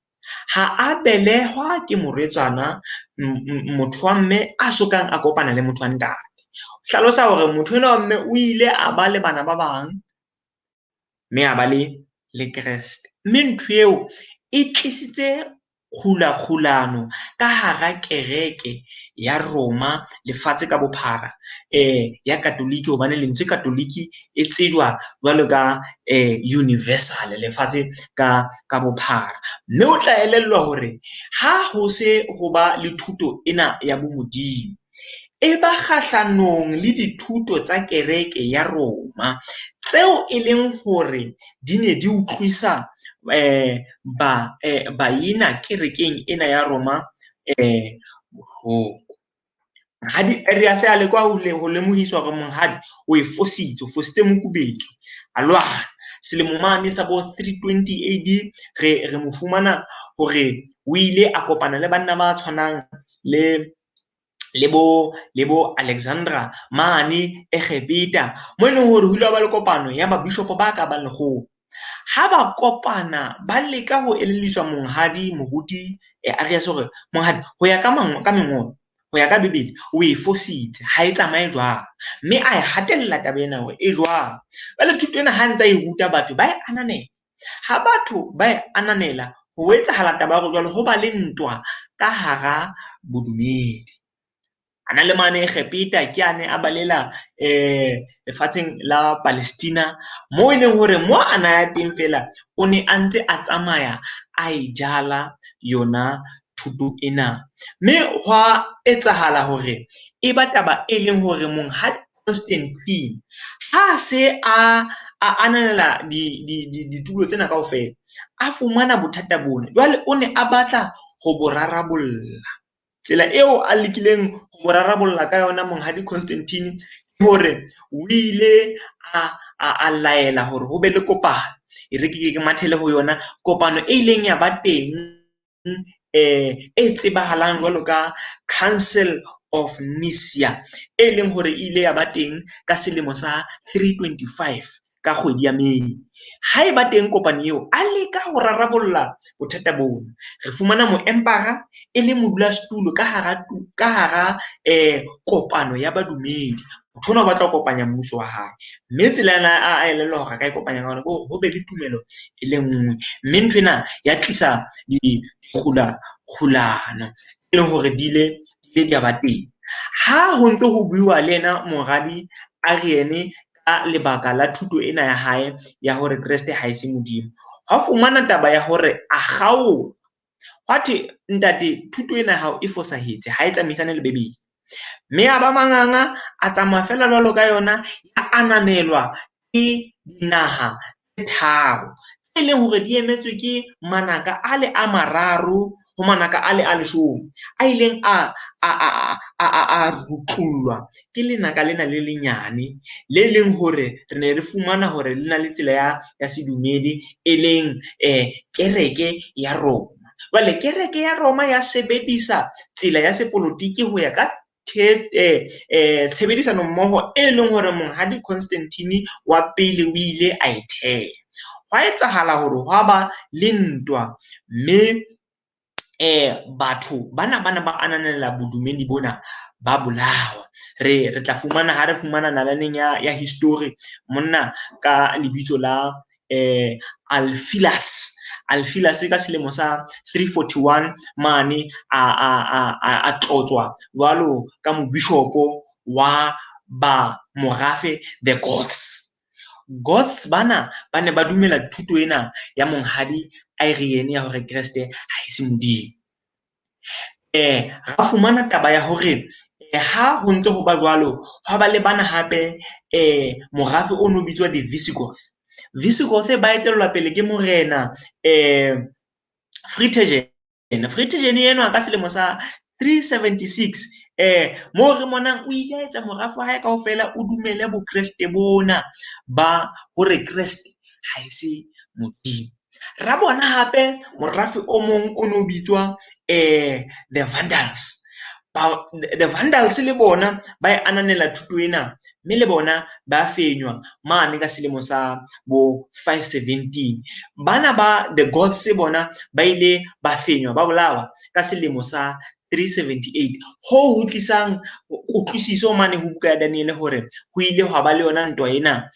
ha a belehwa ke morwetsana, motho wa mme a sokang a kopana le motho wa ntate. Hlalosa hore motho enwa wa mme o ile a ba le bana ba bang, mme a ba le Kreste. Mme ntho eo e tlisitse kgulakgulano ka hara kereke ya Roma lefatshe ka bophara, ya Katoliki, hobane lentswe Katoliki e tsejwa jwalo ka universal lefatshe ka bophara. Mme o tla elellwa hore ha ho se ho ba le thuto ena ya bomodimo, e ba kgahlanong le dithuto tsa kereke ya Roma tseo e leng hore di ne di utlwisa baena kerekeng ena ya Roma bohloko. Monghadi Arius a leka ho lemohisa hore monghadi o e fositse, o fositse mokubetso, a lwana. Selemo mane sa bo 320 AD re mo fumana hore o ile a kopana le banna ba tshwanang le bo Alexandra mane Egepeta, mo e leng hore ho ile hwa ba le kopano ya babishopo ba ka bang 100. Ha ba kopana ba leka ho elelliswa Monghadi moruti Arius hore monghadi ho ya ka mengolo, ho ya ka Bibele, o e fositse, ha e tsamaye jwalo. Mme a e hatella taba ena hore e jwalo. Jwale thuto ena ha ntse a e ruta batho ba e ananela. Ha batho ba e ananela, ho etsahala taba ya hore jwale ho ba le ntwa ka hara bodumedi. Ana le mane Egepeta ke ane a balela lefatsheng la Palestina, moo e leng hore mo ana ya teng fela o ne a ntse a tsamaya a e jala yona thuto ena. Mme hwa etsahala hore e ba taba e leng hore Monghadi Constantine ha se a ananela ditulo tsena kaofela, a fumana bothata bona. Jwale o ne a batla ho bo rarabolla. Tsela eo a lekileng ho bo rarabolla ka yona Monghadi Constantine ke hore o ile a laela hore ho be le kopano. E re ke ke ke mathele ho yona kopano e ileng ya ba teng e tsebahalang jwalo ka Council of Nicaea, e leng hore e ile ya ba teng ka selemo sa 325 ka kgwedi ya May. Ha e ba teng kopano eo, a leka ho rarabolla bothata bona. Re fumana moempara e le modulasetulo ka hara kopano ya badumedi. Motho ona o batla ho kopanya mmuso wa hae, mme tsela ena a elellwa hore a ka e kopanya ka yona ke hore ho be le tumelo e le nngwe. Mme nthwena ya tlisa dikgula-kgulano e leng hore di ile di a ba teng. Ha ho ntso ho buiwa le yena Moradi Arian ka lebaka la thuto ena ya hae ya hore Kreste ha e se Modimo, hwa fumana taba ya hore a kgaolwa. Hwa thwe ntate thuto ena ya hao e fosahetse ha e tsamaisane le Bebele. Mme a ba manganga a tsamaya feela jwalo ka yona, ya ananelwa ke dinaha tse tharo tse leng hore di emetswe ke manaka a le a mararo ho manaka a le a leshome a ileng a rutlullwa ke lenaka lena le lenyane le leng hore re ne re fumana hore le na le tsela ya sedumedi e leng kereke ya Roma. Jwale kereke ya Roma ya sebedisa tsela ya sepolotiki ho ya ka tshebedisano mmoho e leng hore Monghadi Constantine wa pele o ile a e theha. Hwa etsahala hore hwa ba le ntwa mme batho bana bana ba ananela bodumedi bona ba bolawa. Re tla fumana ha re fumana nalaneng ya history monna ka lebitso la Alfilas. Alfilas ka selemo sa 341 mane a tlotswa jwalo ka mobishopo wa ba morafe the Goths. Goths bana ba ne ba dumela thuto ena ya Monghadi Arian ya hore Kreste ha e se Modimo. Ra fumana taba ya hore ha ho ntse ho ba jwalo, hwa ba le bana hape morafe o no bitswa the Visigoth. Visigoth ba etellwa pele ke morena Fritigen. Fritigen enwa ka selemo sa 376 moo re monang o ile a etsa morafe wa hae kaofela o dumele bokreste bona ba hore Kreste ha e se Modimo. Ra bona hape morafe o mong o no bitswa the Vandals. The Vandals le bona ba e ananela thuto ena mme le bona ba fenywa mane ka selemo sa bo 517. Bana ba the Goths bona ba ile ba fenywa ba bolawa ka selemo sa 378. Hoo ho tlisang kutlwisiso mane ho buka ya Daniele hore ho ile hwa ba le yona ntwa ena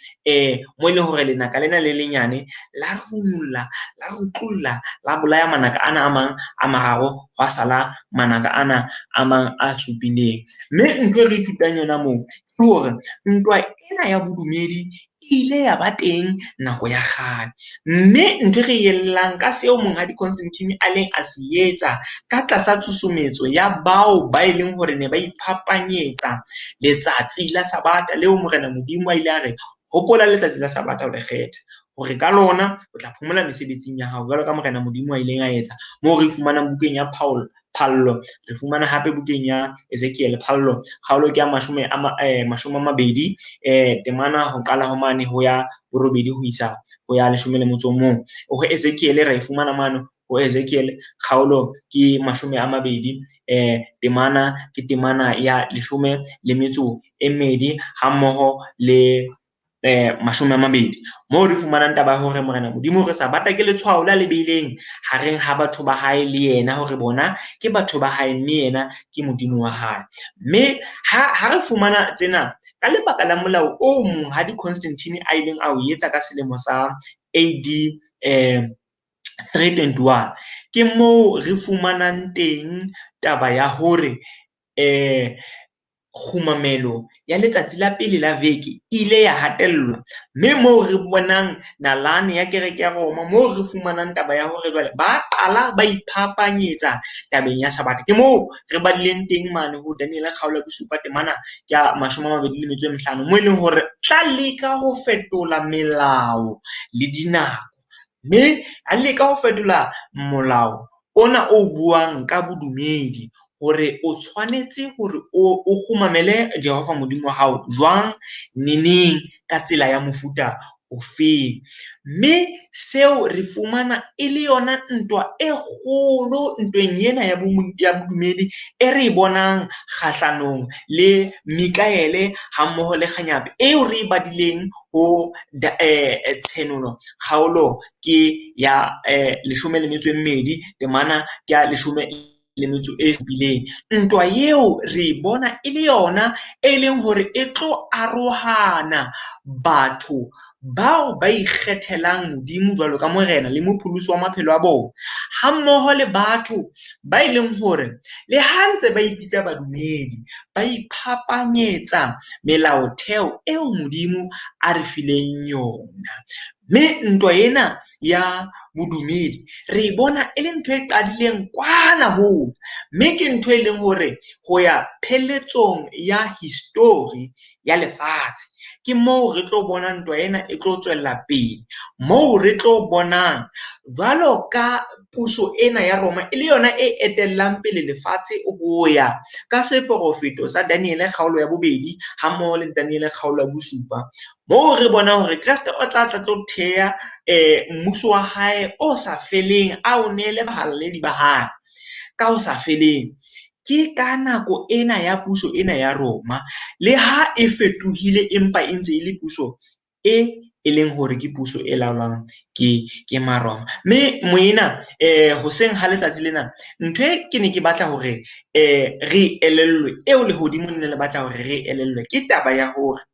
mo e leng hore lenaka lena le lenyane la rumolla, la rutlulla, la bolaya manaka ana a mang a mararo, hwa sala manaka ana a mang a supileng. Mme ntho e re ithutang yona moo ke hore ntwa ena ya bodumedi e ile ya ba teng nako ya kgale. Mme ntho e re ellang ka seo Monghadi Constantine a leng a se etsa ka tlasa tshusumetso ya bao ba e leng hore ne ba iphapanyetsa letsatsi la Sabata leo Morena Modimo a ile a re hopola letsatsi la Sabata o le kgetha hore ka lona o tla phomola mesebetsing ya hao jwalo ka Morena Modimo a ileng a etsa. Moo re fumanang bukeng ya Paul Phallo, re fumana hape bukeng ya Ezekiel Phallo, kgaolo ke ya mashome a mabedi, temana ho qala ho mane ho ya borobedi ho isa ho ya leshome le motso o mong. Ho Ezekiel ra e fumana mane ho Ezekiel kgaolo ke mashome a mabedi, temana ke temana ya leshome le metso e mmedi hammoho le mashome a mabedi. Moo re fumanang taba ya hore Morena Modimo re Sabata ke letshwao la le beileng hareng ha batho ba hae le yena hore bona ke batho ba hae mme yena ke Modimo wa hae. Mme ha re fumana tsena ka lebaka la molao o Monghadi Constantine a ileng a o etsa ka selemo sa AD 321, ke moo re fumanang teng taba ya hore kgumamelo ya letsatsi la pele la veke e ile ya hatellwa, mme moo re bonang nalane ya kereke ya Roma, moo re fumanang taba ya hore jwale ba qala ba iphapanyetsa tabeng ya Sabata. Ke moo re badileng teng mane ho Daniel kgaolo ya bosupa temana ya 25, moo e leng hore tla leka ho fetola melao le dinako, mme a leka ho fetola molao ona o buang ka bodumedi. hore o tshwanetse hore o kgumamele Jehova Modimo wa hao jwang, neneng, ka tsela ya mofuta ofeng. Mme seo re fumana e le yona ntwa e kgolo ntweng ena ya bodumedi e re e bonang kgahlanong le Mikaele hammoho le Kganyape eo re e badileng ho Tshenolo kgaolo ke ya 12 temana ke ya 17. Ntwa eo re e bona e le yona e leng hore e tlo arohana batho bao ba ikgethelang Modimo jwalo ka morena le mopholosi wa maphelo a bona, hammoho le batho ba e leng hore le ha ntse ba ipitsa badumedi, ba iphapanyetsa melaotheo eo Modimo a re fileng yona. Mme ntwa ena ya bodumedi re e bona e le ntho e qadileng kwana hole, mme ke ntho e leng hore ho ya pheletsong ya histori ya lefatshe ke moo re tlo bona ntwa ena e tlo tswella pele, moo re tlo bonang jwalo ka puso ena ya Roma e le yona e etellang pele lefatshe ho ya ka seporofeto sa Daniele kgaolo ya 2 hammoho le Daniele kgaolo ya 7, moo re bonang hore Kreste o tla tla tlo thea mmuso wa hae o sa feleng, a o neele bahalaledi ba hae ka ho sa feleng. Ke ka nako ena ya puso ena ya Roma, le ha e fetohile empa e ntse e le puso e leng hore ke puso e laolwang ke Maroma. Mme moena hoseng ha letsatsi lena ntho e ke ne ke batla hore re elellwe eo lehodimo le ne le batla hore re elellwe ke taba ya hore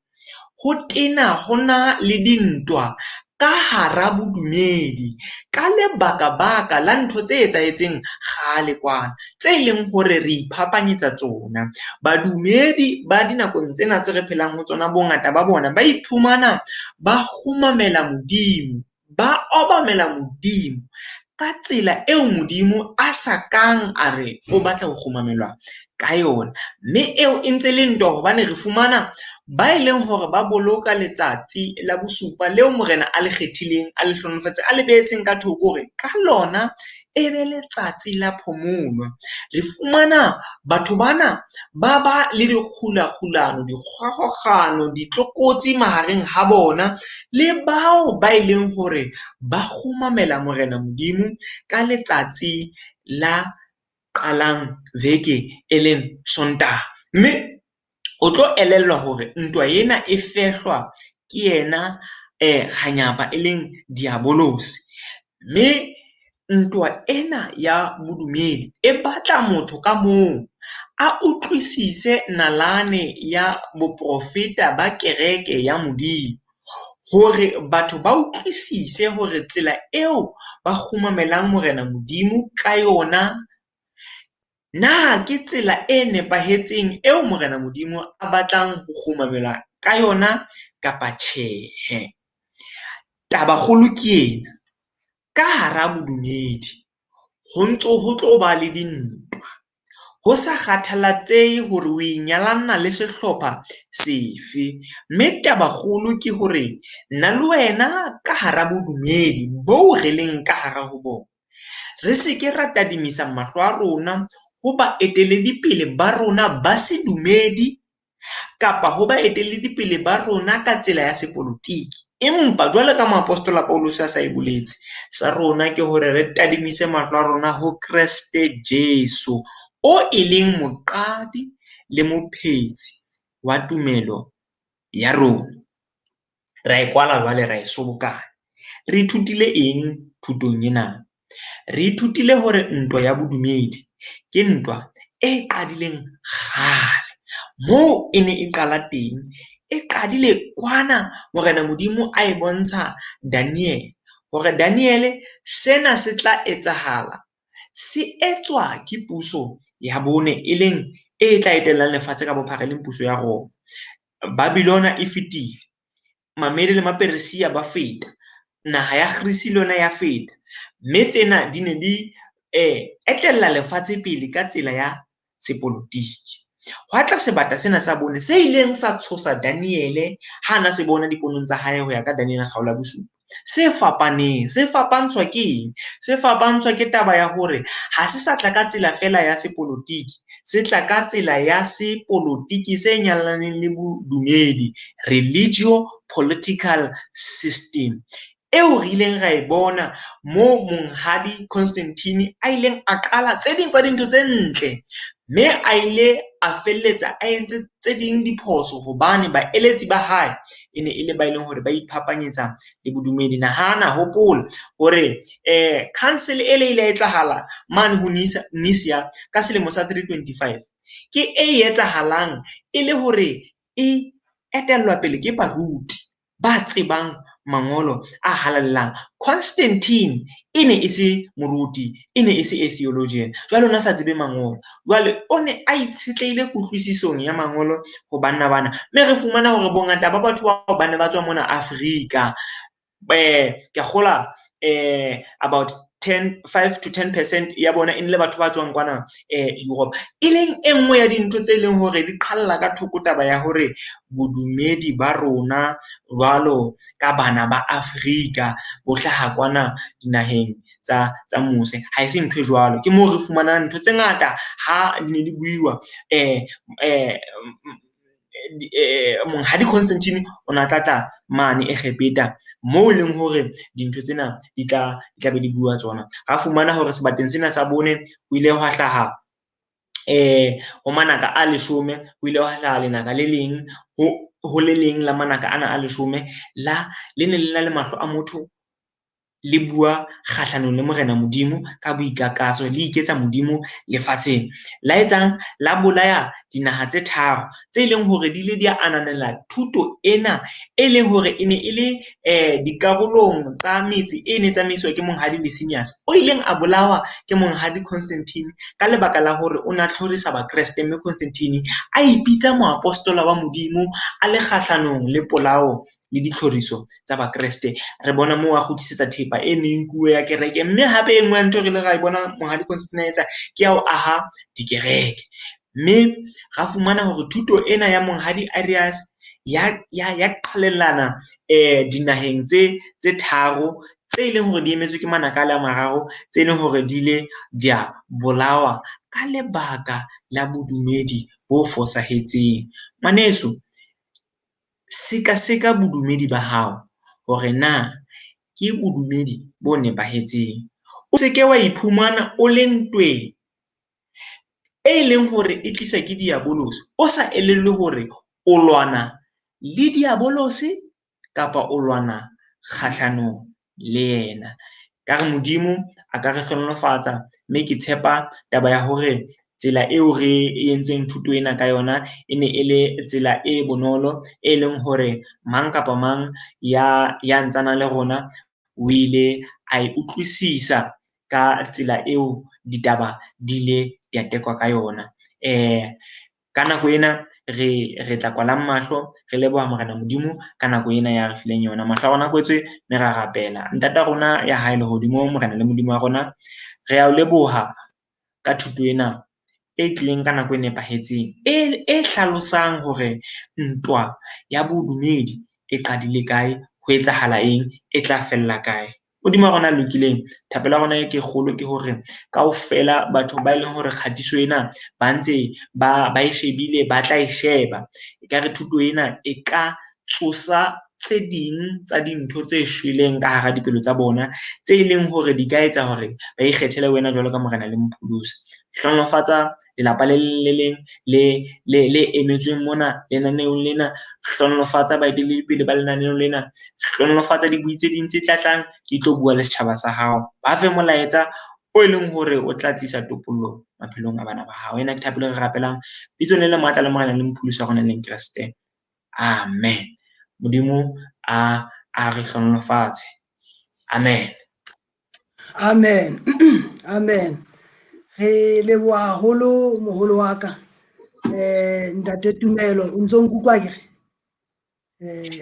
ho tena hona le dintwa ka hara bodumedi ka lebaka baka la ntho tse etsahetseng kgale kwana tse leng hore re iphapanyetsa tsona. Badumedi ba dinakong tsena tse re phelang ho tsona bongata ba bona ba iphumana ba kgumamela Modimo, ba obamela Modimo ka tsela eo Modimo a sa kang a re o batla ho kgumamelwa ka yona. Mme eo e ntse le ntwa hobane re fumana ba e leng hore ba boloka letsatsi la bosupa leo morena a le kgethileng, a le hlohonolofatse, a le behetseng ka thoko hore ka lona e be letsatsi la phomolo. Re fumana batho bana ba ba le dikgulakgulano, dikgwakgwakgano, ditlokotsi mahareng ha bona le bao ba e leng hore ba kgumamela morena Modimo ka letsatsi la qalang veke e leng Sontaha. Mme o tlo elellwa hore ntwa ena e fehlwa ke yena Kganyapa e leng Diabolose. Mme ntwa ena ya bodumedi e batla motho ka mong a utlwisise nalane ya boprofeta ba kereke ya Modimo, hore batho ba utlwisise hore tsela eo ba kgumamelang morena Modimo ka yona na ke tsela e nepahetseng eo morena Modimo a batlang ho kgumamelwa ka yona kapa tjhehe. Tabakgolo ke ena, ka hara bodumedi ho ntso ho tlo ba le dintwa, ho sa kgathalatsehe hore o inyalana le sehlopha sefe. Mme tabakgolo ke hore nna le wena ka hara bodumedi boo re leng ka hara ho bona, re se ke ra tadimisa mahlo a rona ho baeteledipele ba rona ba sedumedi kapa ho baeteledipele ba rona ka tsela ya sepolotiki. Empa jwalo ka moapostola Paulus a sa e boletse, sa rona ke hore re tadimise mahlo a rona ho Kreste Jesu, o e leng moqadi le mophetsi wa tumelo ya rona. Ra e kwala jwale, ra e sobokanya. Re ithutile eng thutong ena? Re ithutile hore ntwa ya bodumedi ke ntwa e qadileng kgale. Moo e ne e qala teng, e qadile kwana morena Modimo a e bontsha Daniel hore Daniel sena se tla etsahala, se etswa ke puso ya bone e leng e tla etellang lefatshe ka bophara e leng puso ya Roma. Babylona e fetile, Mamede le Maperesiya ba feta, naha ya Greece le yona ya feta, mme tsena di ne di etella lefatshe pele ka tsela ya sepolotiki. Hwa tla sebata sena sa bone se ileng sa tshosa Daniele ha na se bona diponong tsa hae ho ya ka Daniele kgaolo ya 7. Se fapaneng, se fapantshwa ke eng? Se fapantshwa ke taba ya hore ha se sa tla ka tsela fela ya sepolotiki, se tla ka tsela ya sepolotiki se nyalaneng le bodumedi, religio political system, eo re ileng ra e bona moo Monghadi Constantine a ileng a qala tse ding tsa dintho tse ntle, mme a ile a felletsa a entse tse ding diphoso hobane baeletsi ba hae e ne e le ba e leng hore ba iphapanyetsa le bodumedi. Nahana, hopola hore council e le ile ya etsahala mane ho Nicaea ka selemo sa 325 ke e etsahalang e le hore e etellwa pele ke baruti ba tsebang mangolo a halalelang. Constantine e ne e se moruti, e ne e se a theologian, jwale o ne a sa tsebe mangolo. Jwale o ne a itshetlehile kutlwisisong ya mangolo ho banna bana, mme re fumana hore bongata ba batho bao ba ne ba tswa mona Afrika. Ke a kgolwa about 5 to 10% ya bona e ne le batho ba tswang kwana Europe, e leng e nngwe ya dintho tse leng hore di qhalla ka thoko taba ya hore bodumedi ba rona jwalo ka bana ba Afrika bo hlaha kwana dinaheng tsa mose. Ha e se ntho e jwalo, ke moo re fumanang ntho tse ngata ha di ne di buiwa Monghadi Constantine o ne a tla tla mane Egepeta moo e leng hore dintho tsena di tla be di bua tsona. Ra fumana hore sebakeng sena sa bone ho ile hwa hlaha ho manaka a leshome, ho ile hwa hlaha lenaka le leng ho le leng la manaka ana a leshome la le ne le na le mahlo a motho, le bua kgahlanong le Morena Modimo ka boikakaso, le iketsa Modimo lefatsheng. La etsang, la bolaya dinaha tse tharo tse leng hore di ile di ananela thuto ena e leng hore e ne e le dikarolong tsa metse e ne tsamaiswa ke Monghadi Licinius, o ileng a bolawa ke Monghadi Constantine ka lebaka la hore o ne a tlhorisa Bakreste, mme Constantine a ipitsa moapostola wa Modimo a le kgahlanong le polao le ditlhoriso tsa Bakreste. Re bona moo a kgutlisetsa thepa e neng nkuwe ya kereke, mme hape e nngwe ya ntho re ile ra e bona Monghadi Constantine a etsa ke ya ho aha dikereke. Mme ra fumana hore thuto ena ya Monghadi Arius ya qhalellana dinaheng tse tharo tse leng hore di emetswe ke manaka a le a mararo, tse leng hore di ile di a bolawa ka lebaka la bodumedi bo fosahetseng. Ngwaneso, sekaseka bodumedi ba hao hore na ke bodumedi bo nepahetseng. O se ke wa iphumana o le ntweng e leng hore e tlisa ke diabolosi, o sa elellwe hore o lwana le diabolosi kapa o lwana kgahlanong le yena. Ka re Modimo a ka re hlohonolofatsa, mme ke tshepa taba ya hore tsela eo re entseng thuto ena ka yona e ne e le tsela e bonolo, e leng hore mang kapa mang ya ntsana le rona o ile a e utlwisisa ka tsela eo ditaba di ile di a tekwa ka yona. Ka nako ena re tla kwalang mahlo, re leboha Morena Modimo ka nako ena ya re fileng yona. Mahlo a rona kwetswe, mme ra rapela. Ntata rona ya hae lehodimong, Morena le Modimo wa rona, re a o leboha ka thuto ena e tlileng ka nako e nepahetseng, e hlalosang hore ntwa ya bodumedi e qadile kae, ho etsahala eng, e tla fella kae. Modimo wa rona a lokileng, thapelo ya rona e ke kgolo ke hore kaofela batho ba e leng hore kgatiso ena ba ntse ba e shebile, ba tla e sheba. Ekare thuto ena e ka tsosa tse ding tsa dintho tse shweleng ka hara dipelo tsa bona, tse leng hore di ka etsa hore ba ikgethele wena jwalo ka Morena le Mopholosi. Hlohonolofatsa lelapa le leng le leng le emetsweng mona lenaneong lena. Hlohonolofatsa baeteledipele ba lenaneo lena. Hlohonolofatsa dibui tse ding tse tla tlang di tlo bua le setjhaba sa hao. Ba fe molaetsa o e leng hore o tla tlisa topollo maphelong a bana ba hao. Ena ke thapelo e re rapelang bitsong le le matla le Morena le Mopholosi wa rona leng Kreste. Amen. Modimo a re hlohonolofatse. Amen. Amen. Amen. Re leboha haholo moholo wa ka. Ntate Tumelo, o ntso nkutlwa ke re?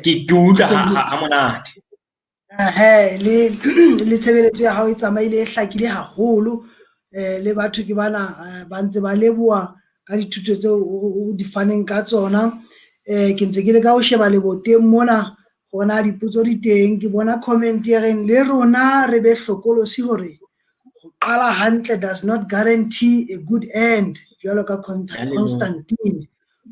Ke utlwa ha monate. Le tshebeletso ya hao e tsamaile e hlakile haholo. Le batho ke bana ba ntse ba leboha ka dithuto tseo o di faneng ka tsona. Ke ntse ke le ka ho sheba leboteng mona hore na dipotso di teng. Ke bona comment e reng le rona re be hlokolosi hore ho qala hantle does not guarantee a good end. jwalo ka Constantine.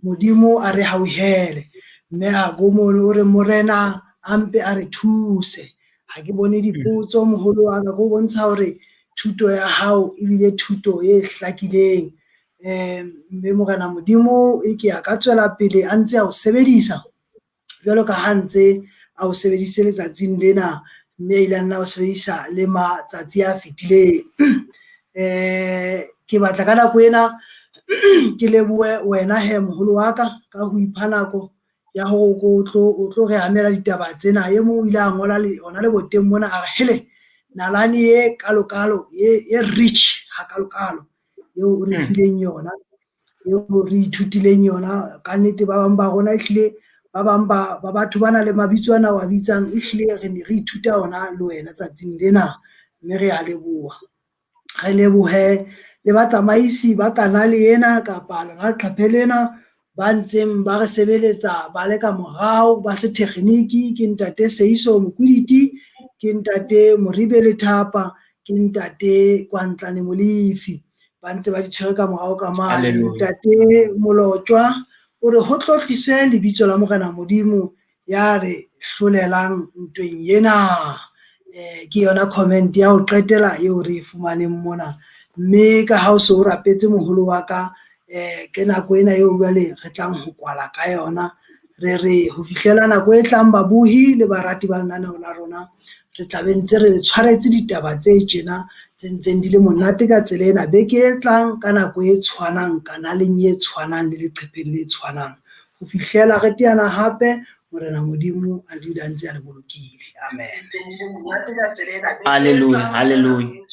Modimo a re hauhele. Mme a gomono o re Morena a mpe a re thuse. Ha ke bone dipotso moholo wa ka, ke o bontsha hore thuto ya hao ebile thuto e hlakileng. Mme Morena Modimo e ke a ka tswela pele a ntse a o sebedisa jwalo ka ha ntse a o sebedisitse letsatsing lena, mme a ile a nna o sebedisa le matsatsi a fetileng. Ke batla ka nako ena ke lebohe wena he moholo wa ka ka ho ipha nako ya hore o tlo re amela ditaba tsena. E mong o ile a ngola le hona leboteng mona a re hele nalane e kalokalo e rich ha kalokalo eo o re fileng yona, eo re ithutileng yona. Ka nnete ba bang ba rona ehlile ba bang ba batho ba na le mabitso ana wa bitsang, ehlile re ne re ithuta ona le wena tsatsing lena, mme re a leboha. Re lebohe le batsamaisi ba kanale ena kapa lona leqephe lena ba ntseng ba re sebeletsa ba le ka morao ba se tekgniki, ke ntate Seiso Mokwiditi, ke ntate Moribe Lethapa, ke ntate Kwantlane Molefi, ba ntse ba di tshwere ka morao ka mane. Ntate Molotjwa o re ho tlotliswe lebitso la Morena Modimo ya re hlolelang ntweng ena. Ke yona comment ya ho qetela eo re e fumaneng mona. Mme ka ha o so o rapetse moholo wa ka, ke nako ena eo jwale re tlang ho kwala ka yona. Re re ho fihlela nako e tlang babohi le barati ba lenaneo la rona, re tla be ntse re le tshwaretse ditaba tse tjena tse ntseng di le monate ka tsela ena beke e tlang ka nako e tshwanang, kanaleng e tshwanang le leqepheng le tshwanang. Ho fihlela re teana hape, Morena Modimo a dule a ntse a le bolokile. Amen. Hallelujah, hallelujah.